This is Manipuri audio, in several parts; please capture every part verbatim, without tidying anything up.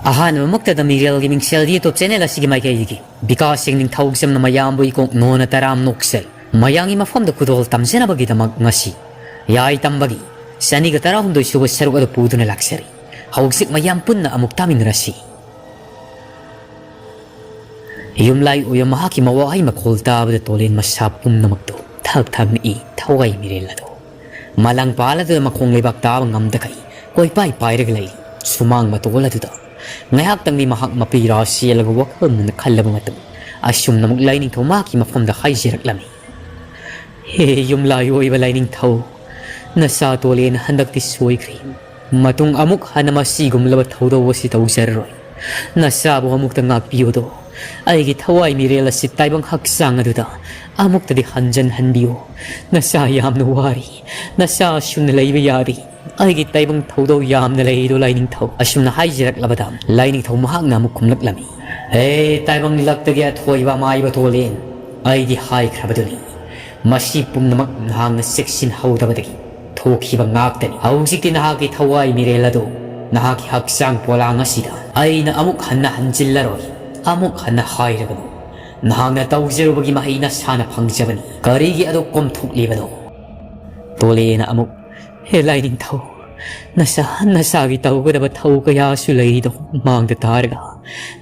ꯑꯍꯥꯟꯕꯃꯛꯇꯗ ꯃꯤꯔꯦꯜꯒꯤ ꯃꯤꯡꯁꯦꯜ YouTube channel ꯑꯁꯤꯒꯤ ꯃꯥꯏꯀꯩꯗꯒꯤ ꯕꯤꯀꯥꯁ ꯁꯤꯡ ꯅꯤꯡꯊꯧꯖꯝꯅ ꯃꯌꯥꯝꯕꯨ ꯏꯀꯣꯛ ꯅꯣꯟꯅ ꯇꯔꯥꯝ ꯅꯣꯛꯆꯔꯤ꯫ ꯃꯌꯥꯝꯒꯤ ꯃꯐꯝꯗ ꯈꯨꯗꯣꯜ ꯇꯝꯖꯅꯕꯒꯤꯗꯃꯛ ꯉꯁꯤ ꯌꯥꯏ ꯇꯝꯕꯒꯤ ꯆꯅꯤꯒ ꯇꯔꯥꯍꯨꯝꯗꯣꯏ ꯁꯨꯕ ꯁꯔꯨꯛ ꯑꯗꯨ ꯄꯨꯗꯨꯅ ꯂꯥꯛꯆꯔꯤ꯫ ꯍꯧꯖꯤꯛ ꯃꯌꯥꯝ ꯄꯨꯟꯅ ꯑꯃꯨꯛ ꯇꯥꯃꯤꯟꯅꯔꯁꯤ꯫ ꯌꯨꯝꯂꯥꯏ ꯑꯣꯏꯕ ꯃꯍꯥꯛꯀꯤ ꯃꯋꯥꯍꯩ ꯃꯈꯣꯜ ꯇꯥꯕꯗ ꯇꯣꯂꯦꯟ ꯃꯁꯥ ꯄꯨꯝꯅꯃꯛꯇꯨ ꯊꯛ ꯊꯛ ꯅꯤꯛꯏ꯫ ꯊꯋꯥꯏ ꯃꯤꯔꯦꯜ ꯑꯗꯨ ꯃꯂꯥꯡ ꯄꯥꯜ ꯑꯗꯨꯗ ꯃꯈꯣꯡ ꯂꯩꯕꯥꯛ ꯇꯥꯕ ꯉꯝꯗꯈꯩ ꯀꯣꯏꯄꯥꯏ ꯄꯥꯏꯔꯒ ꯂꯩꯔꯤ꯫ ꯁꯨꯃꯥꯡ ꯃꯇꯣꯜ ꯑꯗꯨꯗ ꯉꯥꯏꯍꯥꯛꯇꯪꯗꯤ ꯃꯍꯥꯛ ꯃꯄꯤ ꯏꯔꯥ ꯆꯦꯜꯂꯒ ꯋꯥꯈꯜ ꯃꯨꯟꯅ ꯈꯜꯂꯕ ꯃꯇꯨꯡ ꯑꯁꯨꯝꯅ ꯑꯃꯨꯛ ꯂꯥꯏꯅꯤꯡꯊꯧ ꯃꯍꯥꯛꯀꯤ ꯃꯐꯝꯗ ꯍꯥꯏꯖꯔꯛꯂꯝꯃꯤ꯫ ꯍꯦ ꯌꯨꯝꯂꯥꯏ ꯑꯣꯏꯕ ꯂꯥꯏꯅꯤꯡꯊꯧ, ꯅꯆꯥ ꯇꯣꯂꯦꯟ ꯍꯟꯗꯛꯇꯤ ꯁꯣꯏꯈ꯭ꯔꯦ꯫ ꯃꯇꯨꯡ ꯑꯃꯨꯛ ꯍꯟꯅ ꯃꯁꯤꯒꯨꯝꯂꯕ ꯊꯧꯗꯧ ꯑꯁꯤ ꯇꯧꯖꯔꯔꯣꯏ꯫ ꯅꯆꯥꯕꯨ ꯑꯃꯨꯛꯇ ꯉꯥꯛꯄꯤꯌꯨꯗꯣ꯫ ꯑꯩꯒꯤ ꯊꯋꯥꯏ ꯃꯤꯔꯦꯜ ꯑꯁꯤ ꯇꯥꯏꯕꯪ ꯍꯛꯆꯥꯡ ꯑꯗꯨꯗ ꯑꯃꯨꯛꯇꯗꯤ ꯍꯟꯖꯟꯍꯟꯕꯤꯌꯨ꯫ ꯅꯆꯥ ꯌꯥꯝꯅ ꯋꯥꯔꯤ꯫ ꯅꯆꯥ ꯑꯁꯨꯝꯅ ꯂꯩꯕ ꯌꯥꯗꯦ꯫ ꯑꯩꯒꯤ ꯇꯥꯏꯕꯪ ꯊꯧꯗꯧ ꯌꯥꯝꯅ ꯂꯩꯔꯤꯗꯣ ꯂꯥꯏꯅꯤꯡꯊꯧ꯫ ꯑꯁꯨꯝꯅ ꯍꯥꯏꯖꯔꯛꯂꯕꯗ ꯂꯥꯏꯅꯤꯡꯊꯧ ꯃꯍꯥꯛꯅ ꯑꯃꯨꯛ ꯈꯨꯝꯂꯛꯂꯝꯃꯤ꯫ ꯍꯦ ꯇꯥꯏꯕꯪ ꯂꯛꯇꯒꯤ ꯑꯊꯣꯏꯕ ꯑꯃꯥꯏꯕ ꯇꯣꯂꯦꯟ, ꯑꯩꯗꯤ ꯍꯥꯏꯈ꯭ꯔꯕꯗꯨꯅꯤ, ꯃꯁꯤ ꯄꯨꯝꯅꯃꯛ ꯅꯍꯥꯛꯅ ꯆꯦꯛꯁꯤꯟꯍꯧꯗꯕꯗꯒꯤ ꯊꯣꯛꯈꯤꯕ ꯉꯥꯛꯇꯅꯤ꯫ ꯍꯧꯖꯤꯛꯇꯤ ꯅꯍꯥꯛꯀꯤ ꯊꯋꯥꯏ ꯃꯤꯔꯦꯜ ꯑꯗꯨ ꯅꯍꯥꯛꯀꯤ ꯍꯛꯆꯥꯡ ꯄꯣꯂꯥꯡ ꯑꯁꯤꯗ ꯑꯩꯅ ꯑꯃꯨꯛ ꯍꯟꯅ ꯍꯟꯖꯤꯜꯂꯔꯣꯏ꯫ ꯑꯃꯨꯛ ꯍꯟꯅ ꯍꯥꯏꯔꯕꯅꯤ, ꯅꯍꯥꯛꯅ ꯇꯧꯖꯔꯨꯕꯒꯤ ꯃꯍꯩ ꯅꯁꯥꯅ ꯐꯪꯖꯕꯅꯤ꯫ ꯀꯔꯤꯒꯤ ꯑꯗꯨ ꯀꯣꯝꯊꯣꯛꯂꯤꯕꯅꯣ? ꯇꯣꯂꯦꯅ ꯑꯃꯨꯛ, ꯍꯦ ꯂꯥꯏꯅꯤꯡꯊꯧ, ꯅꯁꯥ ꯅꯁꯥꯒꯤ ꯇꯧꯒꯗꯕ ꯊꯧ ꯀꯌꯥꯁꯨ ꯂꯩꯔꯤꯗꯣ ꯃꯥꯡꯗ ꯇꯥꯔꯒ,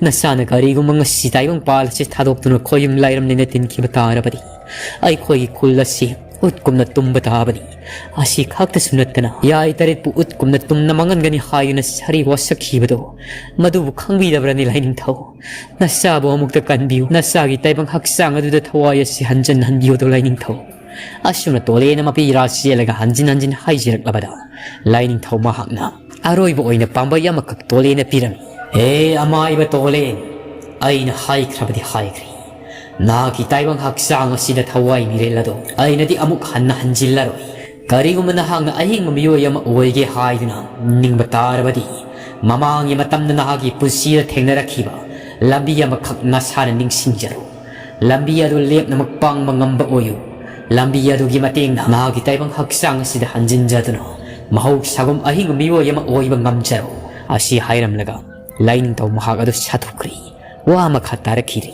ꯅꯁꯥꯅ ꯀꯔꯤꯒꯨꯝꯕ ꯉꯁꯤ ꯇꯥꯏꯕꯪ ꯄꯥꯜ ꯑꯁꯤ ꯊꯥꯗꯣꯛꯇꯨꯅ ꯈꯣꯏꯌꯨꯝ ꯂꯥꯏꯔꯝ ꯂꯩꯅ ꯇꯤꯟꯈꯤꯕ ꯇꯥꯔꯕꯗꯤ, ꯑꯩꯈꯣꯏꯒꯤ ꯈꯨꯜ ꯑꯁꯤ ꯎꯠꯀꯨꯝꯅ ꯇꯨꯝꯕ ꯇꯥꯕꯅꯤ꯫ ꯑꯁꯤ ꯈꯛꯇꯁꯨ ꯅꯠꯇꯅ ꯌꯥꯏ ꯇꯔꯦꯠꯄꯨ ꯎꯠꯀꯨꯝꯅ ꯇꯨꯝꯅ ꯃꯥꯡꯍꯟꯒꯅꯤ ꯍꯥꯏꯗꯨꯅ ꯁꯥꯔꯤ ꯋꯥꯁꯛꯈꯤꯕꯗꯣ, ꯃꯗꯨꯕꯨ ꯈꯪꯕꯤꯗꯕ꯭ꯔꯅꯤ ꯂꯥꯏꯅꯤꯡꯊꯧ? ꯅꯆꯥꯕꯨ ꯑꯃꯨꯛꯇ ꯀꯟꯕꯤꯌꯨ꯫ ꯅꯆꯥꯒꯤ ꯇꯥꯏꯕꯪ ꯍꯛꯆꯥꯡ ꯑꯗꯨꯗ ꯊꯋꯥꯏ ꯑꯁꯤ ꯍꯟꯖꯤꯟꯍꯟꯕꯤꯌꯨꯗꯣ ꯂꯥꯏꯅꯤꯡꯊꯧ꯫ ꯑꯁꯨꯝꯅ ꯇꯣꯂꯦꯅ ꯃꯄꯤ ꯏꯔꯥ ꯆꯦꯜꯂꯒ ꯍꯟꯖꯤꯟ ꯍꯟꯖꯤꯟ ꯍꯥꯏꯖꯔꯛꯂꯕꯗ ꯂꯥꯏꯅꯤꯡꯊꯧ ꯃꯍꯥꯛꯅ ꯑꯔꯣꯏꯕ ꯑꯣꯏꯅ ꯄꯥꯝꯕꯩ ꯑꯃꯈꯛ ꯇꯣꯂꯦꯅ ꯄꯤꯔꯝꯃꯤ꯫ ꯍꯦ ꯑꯃꯥꯏꯕ ꯇꯣꯂꯦꯟ, ꯑꯩꯅ ꯍꯥꯏꯈ꯭ꯔꯕꯗꯤ ꯍꯥꯏꯈ꯭ꯔꯦ꯫ ꯅꯍꯥꯛꯀꯤ ꯇꯥꯏꯕꯪ ꯍꯛꯆꯥꯡ ꯑꯁꯤꯗ ꯊꯋꯥꯏ ꯃꯤꯔꯦꯜ ꯑꯗꯣ ꯑꯩꯅꯗꯤ ꯑꯃꯨꯛ ꯍꯟꯅ ꯍꯟꯖꯤꯜꯂꯔꯣꯏ꯫ ꯀꯔꯤꯒꯨꯝꯕ ꯅꯍꯥꯛꯅ ꯑꯍꯤꯡꯕ ꯃꯤꯑꯣꯏ ꯑꯃ ꯑꯣꯏꯒꯦ ꯍꯥꯏꯗꯨꯅ ꯅꯤꯡꯕ ꯇꯥꯔꯕꯗꯤ, ꯃꯃꯥꯡꯒꯤ ꯃꯇꯝꯗ ꯅꯍꯥꯛꯀꯤ ꯄꯨꯟꯁꯤꯗ ꯊꯦꯡꯅꯔꯛꯈꯤꯕ ꯂꯝꯕꯤ ꯑꯃꯈꯛ ꯅꯁꯥꯅ ꯅꯤꯡꯁꯤꯡꯖꯔꯣ꯫ ꯂꯝꯕꯤ ꯑꯗꯨ ꯂꯦꯞꯅꯃꯛ ꯄꯥꯡꯕ ꯉꯝꯕ ꯑꯣꯏꯌꯨ꯫ ꯂꯝꯕꯤ ꯑꯗꯨꯒꯤ ꯃꯇꯦꯡꯅ ꯅꯍꯥꯛꯀꯤ ꯇꯥꯏꯕꯪ ꯍꯛꯆꯥꯡ ꯑꯁꯤꯗ ꯍꯟꯖꯤꯟꯖꯗꯨꯅ ꯃꯍꯧꯁꯥꯒꯨꯝ ꯑꯍꯤꯡꯕ ꯃꯤꯑꯣꯏ ꯑꯃ ꯑꯣꯏꯕ ꯉꯝꯖꯔꯣ꯫ ꯑꯁꯤ ꯍꯥꯏꯔꯝꯂꯒ ꯂꯥꯏꯅꯤꯡꯊꯧ ꯃꯍꯥꯛ ꯑꯗꯨ ꯁꯥꯊꯣꯛꯈ꯭ꯔꯦ꯫ ꯋꯥ ꯃꯈꯥ ꯇꯥꯔꯛꯈꯤꯗ꯭ꯔꯦ꯫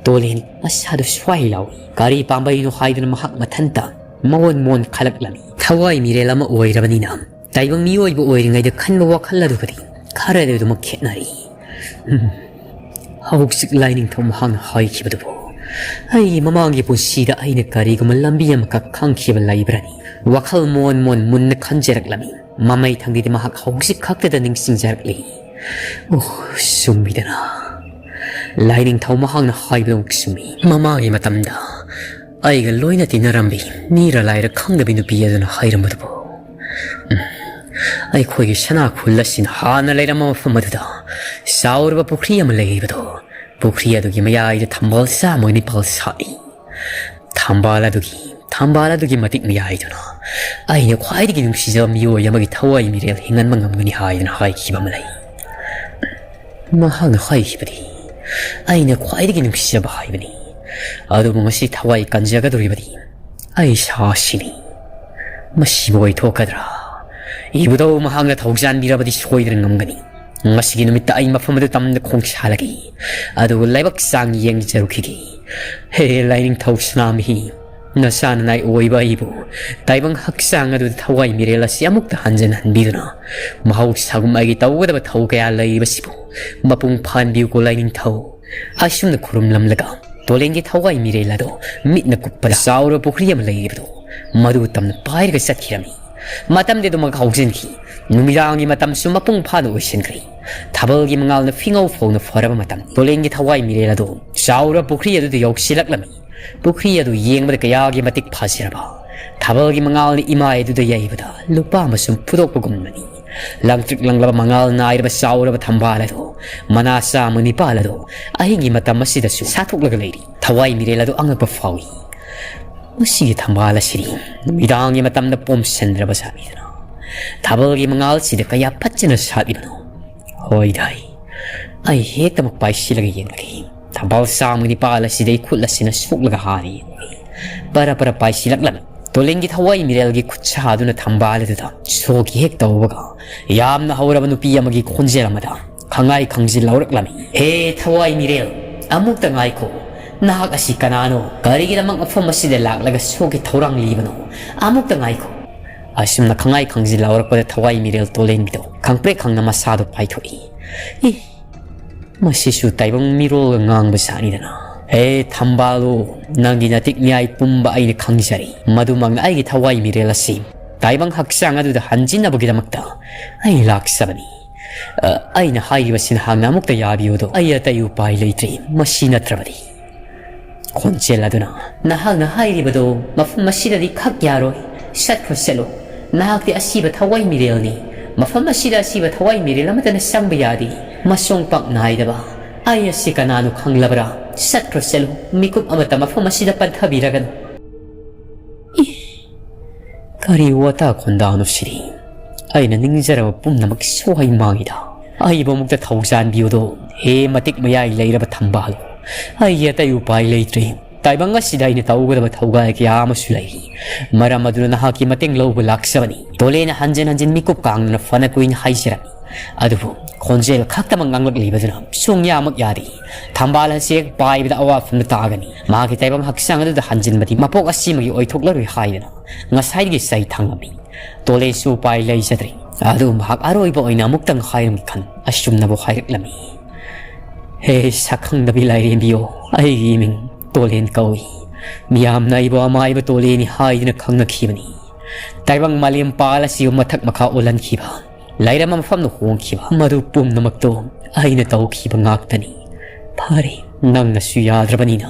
ꯇꯣꯂꯦꯟ ꯃꯁꯥꯗꯨ ꯁ꯭ꯋꯥꯏ ꯂꯥꯎꯏ꯫ ꯀꯔꯤ ꯄꯥꯝꯕꯩꯅꯣ ꯍꯥꯏꯗꯨꯅ ꯃꯍꯥꯛ ꯃꯊꯟꯇ ꯃꯑꯣꯟ ꯃꯑꯣꯟ ꯈꯜꯂꯛꯂꯝꯃꯤ꯫ ꯊꯋꯥꯏ ꯃꯤꯔꯦꯜ ꯑꯃ ꯑꯣꯏꯔꯕꯅꯤꯅ ꯇꯥꯏꯕꯪ ꯃꯤꯑꯣꯏꯕ ꯑꯣꯏꯔꯤꯉꯩꯗ ꯈꯟꯕ ꯋꯥꯈꯜ ꯑꯗꯨꯒꯗꯤ ꯈꯔꯗꯤ ꯑꯗꯨꯃꯛ ꯈꯦꯠꯅꯔꯤ꯫ ꯎꯝ, ꯍꯧꯖꯤꯛ ꯂꯥꯏꯅꯤꯡꯊꯧ ꯃꯍꯥꯛꯅ ꯍꯥꯏꯈꯤꯕꯗꯨꯕꯨ ꯑꯩꯒꯤ ꯃꯃꯥꯡꯒꯤ ꯄꯨꯟꯁꯤꯗ ꯑꯩꯅ ꯀꯔꯤꯒꯨꯝꯕ ꯂꯝꯕꯤ ꯑꯃꯈꯛ ꯈꯪꯈꯤꯕ ꯂꯩꯕ꯭ꯔꯅꯤ? ꯋꯥꯈꯜ ꯃꯣꯟ ꯃꯣꯟ ꯃꯨꯟꯅ ꯈꯟꯖꯔꯛꯂꯝꯃꯤ꯫ ꯃꯃꯩ ꯊꯪꯗꯗꯤ ꯃꯍꯥꯛ ꯍꯧꯖꯤꯛ ꯈꯛꯇꯗ ꯅꯤꯡꯁꯤꯡꯖꯔꯛꯂꯤ꯫ ꯑꯣ, ꯆꯨꯝꯃꯤꯗꯅ꯫ ꯂꯥꯏꯅꯤꯡꯊꯧ ꯃꯍꯥꯛꯅ ꯍꯥꯏꯕꯗꯨ ꯑꯃꯨꯛ ꯆꯨꯝꯃꯤ꯫ ꯃꯃꯥꯡꯒꯤ ꯃꯇꯝꯗ ꯑꯩꯒ ꯂꯣꯏꯅ ꯇꯤꯟꯅꯔꯝꯕꯤ ꯃꯤꯔ ꯂꯥꯏꯔ ꯈꯪꯗꯕꯤ ꯅꯨꯄꯤ ꯑꯗꯨꯅ ꯍꯥꯏꯔꯝꯕꯗꯨꯕꯨ, ꯎꯝ, ꯑꯩꯈꯣꯏꯒꯤ ꯁꯅꯥ ꯈꯨꯜ ꯑꯁꯤꯅ ꯍꯥꯟꯅ ꯂꯩꯔꯝꯕ ꯃꯐꯝ ꯑꯗꯨꯗ ꯆꯥꯎꯔꯕ ꯄꯨꯈ꯭ꯔꯤ ꯑꯃ ꯂꯩꯔꯤꯕꯗꯣ, ꯄꯨꯈ꯭ꯔꯤ ꯑꯗꯨꯒꯤ ꯃꯌꯥꯏꯗ ꯊꯝꯕꯥꯜ ꯆꯥꯝꯃꯒ ꯅꯤꯄꯥꯜ ꯁꯥꯠꯂꯤ꯫ ꯊꯝꯕꯥꯜ ꯑꯗꯨꯒꯤ, ꯊꯝꯕꯥꯜ ꯑꯗꯨꯒꯤ ꯃꯇꯤꯛ ꯃꯌꯥꯏꯗꯨꯅ ꯑꯩꯅ ꯈ꯭ꯋꯥꯏꯗꯒꯤ ꯅꯨꯡꯁꯤꯖꯕ ꯃꯤꯑꯣꯏ ꯑꯃꯒꯤ ꯊꯋꯥꯏ ꯃꯤꯔꯦꯜ ꯍꯤꯡꯍꯟꯕ ꯉꯝꯒꯅꯤ ꯍꯥꯏꯗꯨꯅ ꯍꯥꯏꯈꯤꯕ ꯑꯃ ꯂꯩ꯫ ꯃꯍꯥꯛꯅ ꯍꯥꯏꯈꯤꯕꯗꯤ ꯑꯩꯅ ꯈ꯭ꯋꯥꯏꯗꯒꯤ ꯅꯨꯡꯁꯤꯖꯕ ꯍꯥꯏꯕꯅꯤ꯫ ꯑꯗꯨꯕꯨ ꯉꯁꯤ ꯊꯋꯥꯏ ꯀꯟꯖꯒꯗꯧꯔꯤꯕꯗꯤ ꯑꯩ ꯏꯁꯥꯁꯤꯅꯤ꯫ ꯃꯁꯤꯕꯨ ꯑꯣꯏꯊꯣꯛꯀꯗ꯭ꯔꯥ? ꯏꯕꯨꯙꯧ ꯃꯍꯥꯛꯅ ꯊꯧꯖꯥꯟꯕꯤꯔꯕꯗꯤ ꯁꯣꯏꯗꯅ ꯉꯝꯒꯅꯤ꯫ ꯉꯁꯤꯒꯤ ꯅꯨꯃꯤꯠꯇ ꯑꯩ ꯃꯐꯝ ꯑꯗꯨ ꯇꯝꯅ ꯈꯣꯡꯁꯥꯜꯂꯒꯦ, ꯑꯗꯨꯒ ꯂꯥꯏꯕꯛ ꯆꯥꯡ ꯌꯦꯡꯖꯔꯨꯈꯤꯒꯦ꯫ ꯍꯦ ꯂꯥꯏꯅꯤꯡꯊꯧ ꯁꯅꯥꯃꯍꯤ, ꯅꯆꯥ ꯅꯅꯥꯏ ꯑꯣꯏꯕ ꯑꯩꯕꯨ ꯇꯥꯏꯕꯪ ꯍꯛꯆꯥꯡ ꯑꯗꯨꯗ ꯊꯋꯥꯏ ꯃꯤꯔꯦꯜ ꯑꯁꯤ ꯑꯃꯨꯛꯇ ꯍꯟꯖꯤꯟꯍꯟꯕꯤꯗꯨꯅ, ꯃꯍꯧꯁꯥꯒꯨꯝ ꯑꯩꯒꯤ ꯇꯧꯒꯗꯕ ꯊꯧ ꯀꯌꯥ ꯂꯩꯔꯤꯕꯁꯤꯕꯨ ꯃꯄꯨꯡ ꯐꯥꯍꯟꯕꯤꯌꯨꯀꯣ ꯂꯥꯏꯅꯤꯡꯊꯧ꯫ ꯑꯁꯨꯝꯅ ꯈꯨꯔꯨꯝꯂꯝꯂꯒ ꯇꯣꯂꯦꯟꯒꯤ ꯊꯋꯥꯏ ꯃꯤꯔꯦꯜ ꯑꯗꯣ ꯃꯤꯠꯅ ꯀꯨꯞꯄꯗ ꯆꯥꯎꯔꯕ ꯄꯨꯈ꯭ꯔꯤ ꯑꯃ ꯂꯩꯔꯤꯕꯗꯣ, ꯃꯗꯨ ꯇꯝꯅ ꯄꯥꯏꯔꯒ ꯆꯠꯈꯤꯔꯝꯃꯤ꯫ ꯃꯇꯝꯗꯤ ꯑꯗꯨꯃꯛ ꯍꯧꯖꯤꯟꯈꯤ꯫ ꯅꯨꯃꯤꯗꯥꯡꯒꯤ ꯃꯇꯝꯁꯨ ꯃꯄꯨꯡ ꯐꯥꯅ ꯑꯣꯏꯁꯤꯟꯈ꯭ꯔꯦ꯫ ꯊꯥꯕꯜꯒꯤ ꯃꯉꯥꯜꯅ ꯐꯤꯉꯧ ꯐꯧꯅ ꯐꯔꯕ ꯃꯇꯝ꯫ ꯇꯣꯂꯦꯟꯒꯤ ꯊꯋꯥꯏ ꯃꯤꯔꯦꯜ ꯑꯗꯨ ꯆꯥꯎꯔꯕ ꯄꯨꯈ꯭ꯔꯤ ꯑꯗꯨꯗ ꯌꯧꯁꯤꯜꯂꯛꯂꯝꯃꯤ꯫ ꯄꯨꯈ꯭ꯔꯤ ꯑꯗꯨ ꯌꯦꯡꯕꯗ ꯀꯌꯥꯒꯤ ꯃꯇꯤꯛ ꯐꯖꯔꯕ! ꯊꯥꯕꯜꯒꯤ ꯃꯉꯥꯜꯅ ꯏꯃꯥꯏ ꯑꯗꯨꯗ ꯌꯩꯕꯗ ꯂꯨꯄꯥ ꯑꯃꯁꯨꯡ ꯐꯨꯗꯣꯛꯄꯒꯨꯝꯕꯅꯤ꯫ ꯂꯪꯇ꯭ꯔꯤꯛ ꯂꯪꯂꯕ ꯃꯉꯥꯜ ꯅꯥꯏꯔꯕ ꯆꯥꯎꯔꯕ ꯊꯝꯕꯥꯜ ꯑꯗꯨ, ꯃꯅꯥ ꯆꯥꯝꯃ ꯅꯤꯄꯥꯜ ꯑꯗꯨ ꯑꯍꯤꯡꯒꯤ ꯃꯇꯝ ꯑꯁꯤꯗꯁꯨ ꯁꯥꯠꯊꯣꯛꯂꯒ ꯂꯩꯔꯤ꯫ ꯊꯋꯥꯏ ꯃꯤꯔꯦꯜ ꯑꯗꯨ ꯑꯉꯛꯄ ꯐꯥꯎꯏ꯫ ꯃꯁꯤꯒꯤ ꯊꯝꯕꯥꯜ ꯑꯁꯤꯗꯤ ꯅꯨꯃꯤꯗꯥꯡꯒꯤ ꯃꯇꯝꯗ ꯄꯣꯝꯁꯤꯟꯗ꯭ꯔꯕ ꯖꯥꯠꯅꯤꯗꯅ꯫ ꯊꯥꯕꯜꯒꯤ ꯃꯉꯥꯜꯁꯤꯗ ꯀꯌꯥ ꯐꯖꯅ ꯁꯥꯠꯂꯤꯕꯅꯣ! ꯍꯣꯏꯗꯥꯏ, ꯑꯩ ꯍꯦꯛꯇꯃꯛ ꯄꯥꯏꯁꯤꯜꯂꯒ ꯌꯦꯡꯂꯒꯦ꯫ ꯊꯝꯕꯥꯜ ꯆꯥꯝꯃꯒꯤ ꯅꯤꯄꯥꯜ ꯑꯁꯤꯗ ꯑꯩ ꯈꯨꯠ ꯑꯁꯤꯅ ꯁꯣꯛꯂꯒ ꯍꯥꯟꯅ ꯌꯦꯡꯂꯒꯦ꯫ Per per ꯄꯥꯏꯁꯤꯜꯂꯛꯂꯝꯃꯤ꯫ ꯇꯣꯂꯦꯟꯒꯤ ꯊꯋꯥꯏ ꯃꯤꯔꯦꯜꯒꯤ ꯈꯨꯠꯁꯥ ꯑꯗꯨꯅ ꯊꯝꯕꯥꯜ ꯑꯗꯨꯗ ꯁꯣꯛꯀꯤ ꯍꯦꯛ ꯇꯧꯕꯒ, ꯌꯥꯝꯅ ꯍꯧꯔꯕ ꯅꯨꯄꯤ ꯑꯃꯒꯤ ꯈꯣꯟꯖꯦꯜ ꯑꯃꯗ ꯈꯪꯉꯥꯏ ꯈꯪꯖꯤꯜꯍꯧꯔꯛꯂꯝꯃꯤ꯫ "ꯍꯦ ꯊꯋꯥꯏ ꯃꯤꯔꯦꯜ, ꯑꯃꯨꯛꯇ ꯉꯥꯏꯈꯣ꯫ ꯅꯍꯥꯛ ꯑꯁꯤ ꯀꯅꯥꯅꯣ? ꯀꯔꯤꯒꯤꯗꯃꯛ ꯃꯐꯝ ꯑꯁꯤꯗ ꯂꯥꯛꯂꯒ ꯁꯣꯛꯀꯤ ꯊꯧꯔꯥꯡ ꯂꯤꯕꯅꯣ? ꯑꯃꯨꯛꯇ ꯉꯥꯏꯈꯣ꯫" ꯑꯁꯨꯝꯅ ꯈꯪꯉꯥꯏ ꯈꯪꯖꯤꯜꯍꯧꯔꯛꯄꯗ ꯊꯋꯥꯏ ꯃꯤꯔꯦꯜ ꯇꯣꯂꯦꯟꯕꯤꯗꯣ ꯈꯪꯄ꯭ꯔꯦꯛ ꯈꯪꯅ ꯃꯁꯥꯗꯣ ꯄꯥꯏꯊꯣꯛꯏ꯫ ꯏ! ꯃꯁꯤꯁꯨ ꯇꯥꯏꯕꯪ ꯃꯤꯔꯣꯜꯒ ꯉꯥꯡꯕ ꯖꯥꯠꯅꯤꯗꯅ꯫ "ꯍꯦ ꯊꯝꯕꯥꯜꯂꯨ, ꯅꯪꯒꯤ ꯅꯇꯤꯛ ꯃꯤꯌꯥꯏ ꯄꯨꯝꯕ ꯑꯩꯅ ꯈꯪꯖꯔꯤ꯫ ꯃꯗꯨꯃꯛꯅ ꯑꯩꯒꯤ ꯊꯋꯥꯏ ꯃꯤꯔꯦꯜ ꯑꯁꯤ ꯇꯥꯏꯕꯪ ꯍꯛꯆꯥꯡ ꯑꯗꯨꯗ ꯍꯟꯖꯤꯟꯅꯕꯒꯤꯗꯃꯛꯇ ꯑꯩ ꯂꯥꯛꯆꯕꯅꯤ꯫ ꯑ, ꯑꯩꯅ ꯍꯥꯏꯔꯤꯕꯁꯤ ꯅꯍꯥꯛꯅ ꯑꯃꯨꯛꯇ ꯌꯥꯕꯤꯌꯨꯗꯣ꯫ ꯑꯩ ꯑꯇꯩ ꯎꯄꯥꯏ ꯂꯩꯇ꯭ꯔꯤ, ꯃꯁꯤ ꯅꯠꯇ꯭ꯔꯕꯗꯤ꯫" ꯈꯣꯟꯖꯦꯜ ꯑꯗꯨꯅ, "ꯅꯍꯥꯛꯅ ꯍꯥꯏꯔꯤꯕꯗꯣ ꯃꯐꯝ ꯑꯁꯤꯗꯗꯤ ꯈꯛ ꯌꯥꯔꯣꯏ꯫ ꯆꯠꯈ꯭ꯔꯣ, ꯆꯠꯂꯣ꯫ ꯅꯍꯥꯛꯇꯤ ꯑꯁꯤꯕ ꯊꯋꯥꯏ ꯃꯤꯔꯦꯜꯅꯤ꯫ ꯃꯐꯝ ꯑꯁꯤꯗ ꯑꯁꯤꯕ ꯊꯋꯥꯏ ꯃꯤꯔꯦꯜ ꯑꯃꯠꯇꯅ ꯆꯪꯕ ꯌꯥꯗꯦ꯫ ꯃꯁꯣꯡ ꯄꯥꯛ ꯅꯥꯏꯗꯕ꯫ ꯑꯩ ꯑꯁꯤ ꯀꯅꯥꯅꯣ ꯈꯪꯂꯕ꯭ꯔꯥ? ꯆꯠꯈ꯭ꯔꯣ, ꯆꯠꯂꯣ꯫ ꯃꯤꯀꯨꯞ ꯑꯃꯠꯇ ꯃꯐꯝ ꯑꯁꯤꯗ ꯄꯟꯊꯕꯤꯔꯒꯅꯨ꯫" ꯏ! ꯀꯔꯤ ꯋꯥꯇꯥ ꯈꯣꯟꯗꯥꯅꯣ ꯁꯤꯗꯤ? ꯑꯩꯅ ꯅꯤꯡꯖꯔꯕ ꯄꯨꯝꯅꯃꯛ ꯁꯣꯏ ꯃꯥꯡꯉꯤꯗ꯫ ꯑꯩꯕꯨ ꯑꯃꯨꯛꯇ ꯊꯧꯖꯥꯟꯕꯤꯌꯨꯗꯣ, ꯍꯦ ꯃꯇꯤꯛ ꯃꯌꯥꯏ ꯂꯩꯔꯕ ꯊꯝꯕꯥꯜ꯫ ꯑꯩꯒꯤ ꯑꯇꯩ ꯎꯄꯥꯏ ꯂꯩꯇ꯭ꯔꯦ꯫ ꯇꯥꯏꯕꯪ ꯑꯁꯤꯗ ꯑꯩꯅ ꯇꯧꯒꯗꯕ ꯊꯧꯒꯥꯏ ꯀꯌꯥ ꯑꯃꯁꯨ ꯂꯩꯔꯤ꯫ ꯃꯔꯝ ꯑꯗꯨꯅ ꯅꯍꯥꯛꯀꯤ ꯃꯇꯦꯡ ꯂꯧꯕ ꯂꯥꯛꯆꯕꯅꯤ꯫ ꯇꯣꯂꯦꯅ ꯍꯟꯖꯤꯟ ꯍꯟꯖꯤꯟ ꯃꯤꯀꯨꯞ ꯀꯥꯡꯗꯅ ꯐꯅ ꯀꯨꯏꯅ ꯍꯥꯏꯖꯔꯝꯃꯤ꯫ ꯑꯗꯨꯕꯨ ꯈꯣꯟꯖꯦꯜ ꯈꯛꯇꯃꯛ ꯉꯥꯡꯂꯛꯂꯤꯕꯗꯨꯅ ꯁꯨꯡꯌꯥꯃꯛ ꯌꯥꯗꯦ꯫ ꯊꯝꯕꯥꯜ ꯑꯁꯤ ꯍꯦꯛ ꯄꯥꯏꯕꯗ ꯑꯋꯥꯐꯝꯗ ꯇꯥꯒꯅꯤ꯫ ꯃꯍꯥꯛꯀꯤ ꯇꯥꯏꯕꯪ ꯍꯛꯆꯥꯡ ꯑꯗꯨꯗ ꯍꯟꯖꯤꯟꯕꯗꯤ ꯃꯄꯣꯛ ꯑꯁꯤꯃꯒꯤ ꯑꯣꯏꯊꯣꯛꯂꯔꯣꯏ ꯍꯥꯏꯗꯨꯅ ꯉꯁꯥꯏꯗꯒꯤ ꯆꯩ ꯊꯥꯡꯂꯝꯃꯤ꯫ ꯇꯣꯂꯦꯁꯨ ꯎꯄꯥꯏ ꯂꯩꯖꯗ꯭ꯔꯦ꯫ ꯑꯗꯨ ꯃꯍꯥꯛ ꯑꯔꯣꯏꯕ ꯑꯣꯏꯅ ꯑꯃꯨꯛꯇꯪ ꯍꯥꯏꯔꯝꯒꯦ ꯈꯟ ꯑꯆꯨꯝꯅꯕꯨ ꯍꯥꯏꯔꯛꯂꯝꯃꯤ꯫ "ꯍꯦ ꯁꯛꯈꯪꯗꯕꯤ ꯂꯥꯏꯔꯦꯝꯕꯤꯌꯣ, ꯑꯩꯒꯤ ꯃꯤꯡ ꯇꯣꯂꯦꯟ ꯀꯧꯏ꯫ ꯃꯤꯌꯥꯝꯅ ꯑꯩꯕꯨ ꯑꯃꯥꯏꯕ ꯇꯣꯂꯦꯟꯅꯤ ꯍꯥꯏꯗꯨꯅ ꯈꯪꯅꯈꯤꯕꯅꯤ꯫ ꯇꯥꯏꯕꯪ ꯃꯥꯂꯦꯝ ꯄꯥꯜ ꯑꯁꯤꯕꯨ ꯃꯊꯛ ꯃꯈꯥ ꯑꯣꯜꯍꯟꯈꯤꯕ, ꯂꯩꯔꯝꯕ ꯃꯐꯝꯗ ꯍꯣꯡꯈꯤꯕ, ꯃꯗꯨ ꯄꯨꯝꯅꯃꯛꯇꯣ ꯑꯩꯅ ꯇꯧꯈꯤꯕ ꯉꯥꯛꯇꯅꯤ꯫ ꯐꯔꯦ, ꯅꯪꯅꯁꯨ ꯌꯥꯗ꯭ꯔꯕꯅꯤꯅ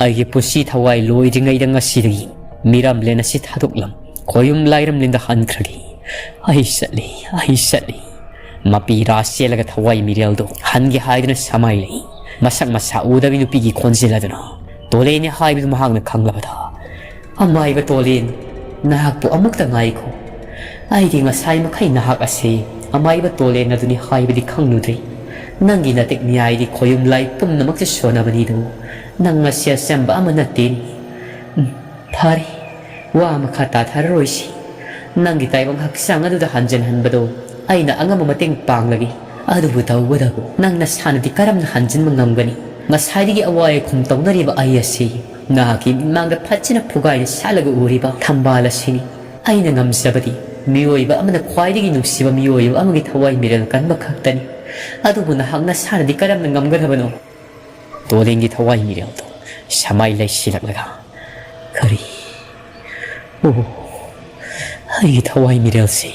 ꯑꯩꯒꯤ ꯄꯨꯟꯁꯤ ꯊꯋꯥꯏ ꯂꯣꯏꯗ꯭ꯔꯤꯉꯩꯗ ꯉꯁꯤꯗꯒꯤ ꯃꯤꯔꯝꯂꯦꯟ ꯑꯁꯤ ꯊꯥꯗꯣꯛꯂꯝ ꯈꯣꯌꯨꯝ ꯂꯥꯏꯔꯝꯂꯦꯟꯗ ꯍꯟꯈ꯭ꯔꯒꯦ꯫ ꯑꯩ ꯆꯠꯂꯤ, ꯑꯩ ꯆꯠꯂꯤ꯫" ꯃꯄꯤ ꯔꯥ ꯆꯦꯜꯂꯒ ꯊꯋꯥꯏ ꯃꯤꯔꯦꯜꯗꯣ ꯍꯟꯒꯦ ꯍꯥꯏꯗꯨꯅ ꯁꯃꯥꯏ ꯂꯩ꯫ ꯃꯁꯛ ꯃꯁꯥ ꯎꯗꯕꯤ ꯅꯨꯄꯤꯒꯤ ꯈꯣꯟꯖꯦꯜ ꯑꯗꯨꯅ ꯇꯣꯂꯦꯅꯤ ꯍꯥꯏꯕꯗꯨ ꯃꯍꯥꯛꯅ ꯈꯪꯂꯕꯗ, "ꯑꯃꯥꯏꯕ ꯇꯣꯂꯦꯟ, ꯅꯍꯥꯛꯄꯨ ꯑꯃꯨꯛꯇ ꯉꯥꯏꯈꯣ꯫ ꯑꯩꯗꯤ ꯉꯁꯥꯏ ꯃꯈꯩ ꯅꯍꯥꯛ ꯑꯁꯤ ꯑꯃꯥꯏꯕ ꯇꯣꯂꯦꯟ ꯑꯗꯨꯅꯤ ꯍꯥꯏꯕꯗꯤ ꯈꯪꯂꯨꯗ꯭ꯔꯤ꯫ ꯅꯪꯒꯤ ꯅꯇꯤꯛ ꯅꯤꯌꯥꯏꯗꯤ ꯈꯣꯌꯨꯝ ꯂꯥꯏ ꯄꯨꯝꯅꯃꯛꯇ ꯁꯣꯟꯅꯕꯅꯤꯗꯨ꯫ ꯅꯪ ꯑꯁꯤ ꯑꯆꯝꯕ ꯑꯃ ꯅꯠꯇꯦꯅꯤ꯫ ꯎꯝ, ꯐꯔꯦ, ꯋꯥ ꯃꯈꯥ ꯇꯥꯊꯔꯔꯣꯏꯁꯤ꯫ ꯅꯪꯒꯤ ꯇꯥꯏꯕꯪ ꯍꯛꯆꯥꯡ ꯑꯗꯨꯗ ꯍꯟꯖꯤꯟꯍꯟꯕꯗꯣ ꯑꯩꯅ ꯑꯉꯝꯕ ꯃꯇꯦꯡ ꯄꯥꯡꯂꯒꯦ꯫ ꯑꯗꯨꯕꯨ ꯇꯧꯕꯇꯕꯨ ꯅꯪ ꯅꯁꯥꯅꯗꯤ ꯀꯔꯝꯅ ꯍꯟꯖꯤꯟꯕ ꯉꯝꯒꯅꯤ? ꯉꯁꯥꯏꯗꯒꯤ ꯑꯋꯥ ꯑꯈꯨꯝ ꯇꯧꯅꯔꯤꯕ ꯑꯩ ꯑꯁꯤ ꯅꯍꯥꯛꯀꯤ ꯃꯤꯠꯃꯥꯡꯗ ꯐꯖꯅ ꯐꯨꯒꯥꯏꯅ ꯁꯥꯠꯂꯒ ꯎꯔꯤꯕ ꯊꯝꯕꯥꯜ ꯑꯁꯤꯅꯤ꯫ ꯑꯩꯅ ꯉꯝꯖꯕꯗꯤ ꯃꯤꯑꯣꯏꯕ ꯑꯃꯅ ꯈ꯭ꯋꯥꯏꯗꯒꯤ ꯅꯨꯡꯁꯤꯕ ꯃꯤꯑꯣꯏꯕ ꯑꯃꯒꯤ ꯊꯋꯥꯏ ꯃꯤꯔꯦꯜ ꯀꯟꯕ ꯈꯛꯇꯅꯤ꯫ ꯑꯗꯨꯕꯨ ꯅꯍꯥꯛ ꯅꯁꯥꯅꯗꯤ ꯀꯔꯝꯅ ꯉꯝꯒꯗꯕꯅꯣ? ꯇꯣꯂꯦꯟꯒꯤ ꯊꯋꯥꯏ ꯃꯤꯔꯦꯜꯗꯣ ꯁꯃꯥꯏ ꯂꯩꯁꯤꯜꯂꯛꯂꯒ, "ꯀꯔꯤ? ꯑꯣ, ꯑꯩꯒꯤ ꯊꯋꯥꯏ ꯃꯤꯔꯦꯜꯁꯤ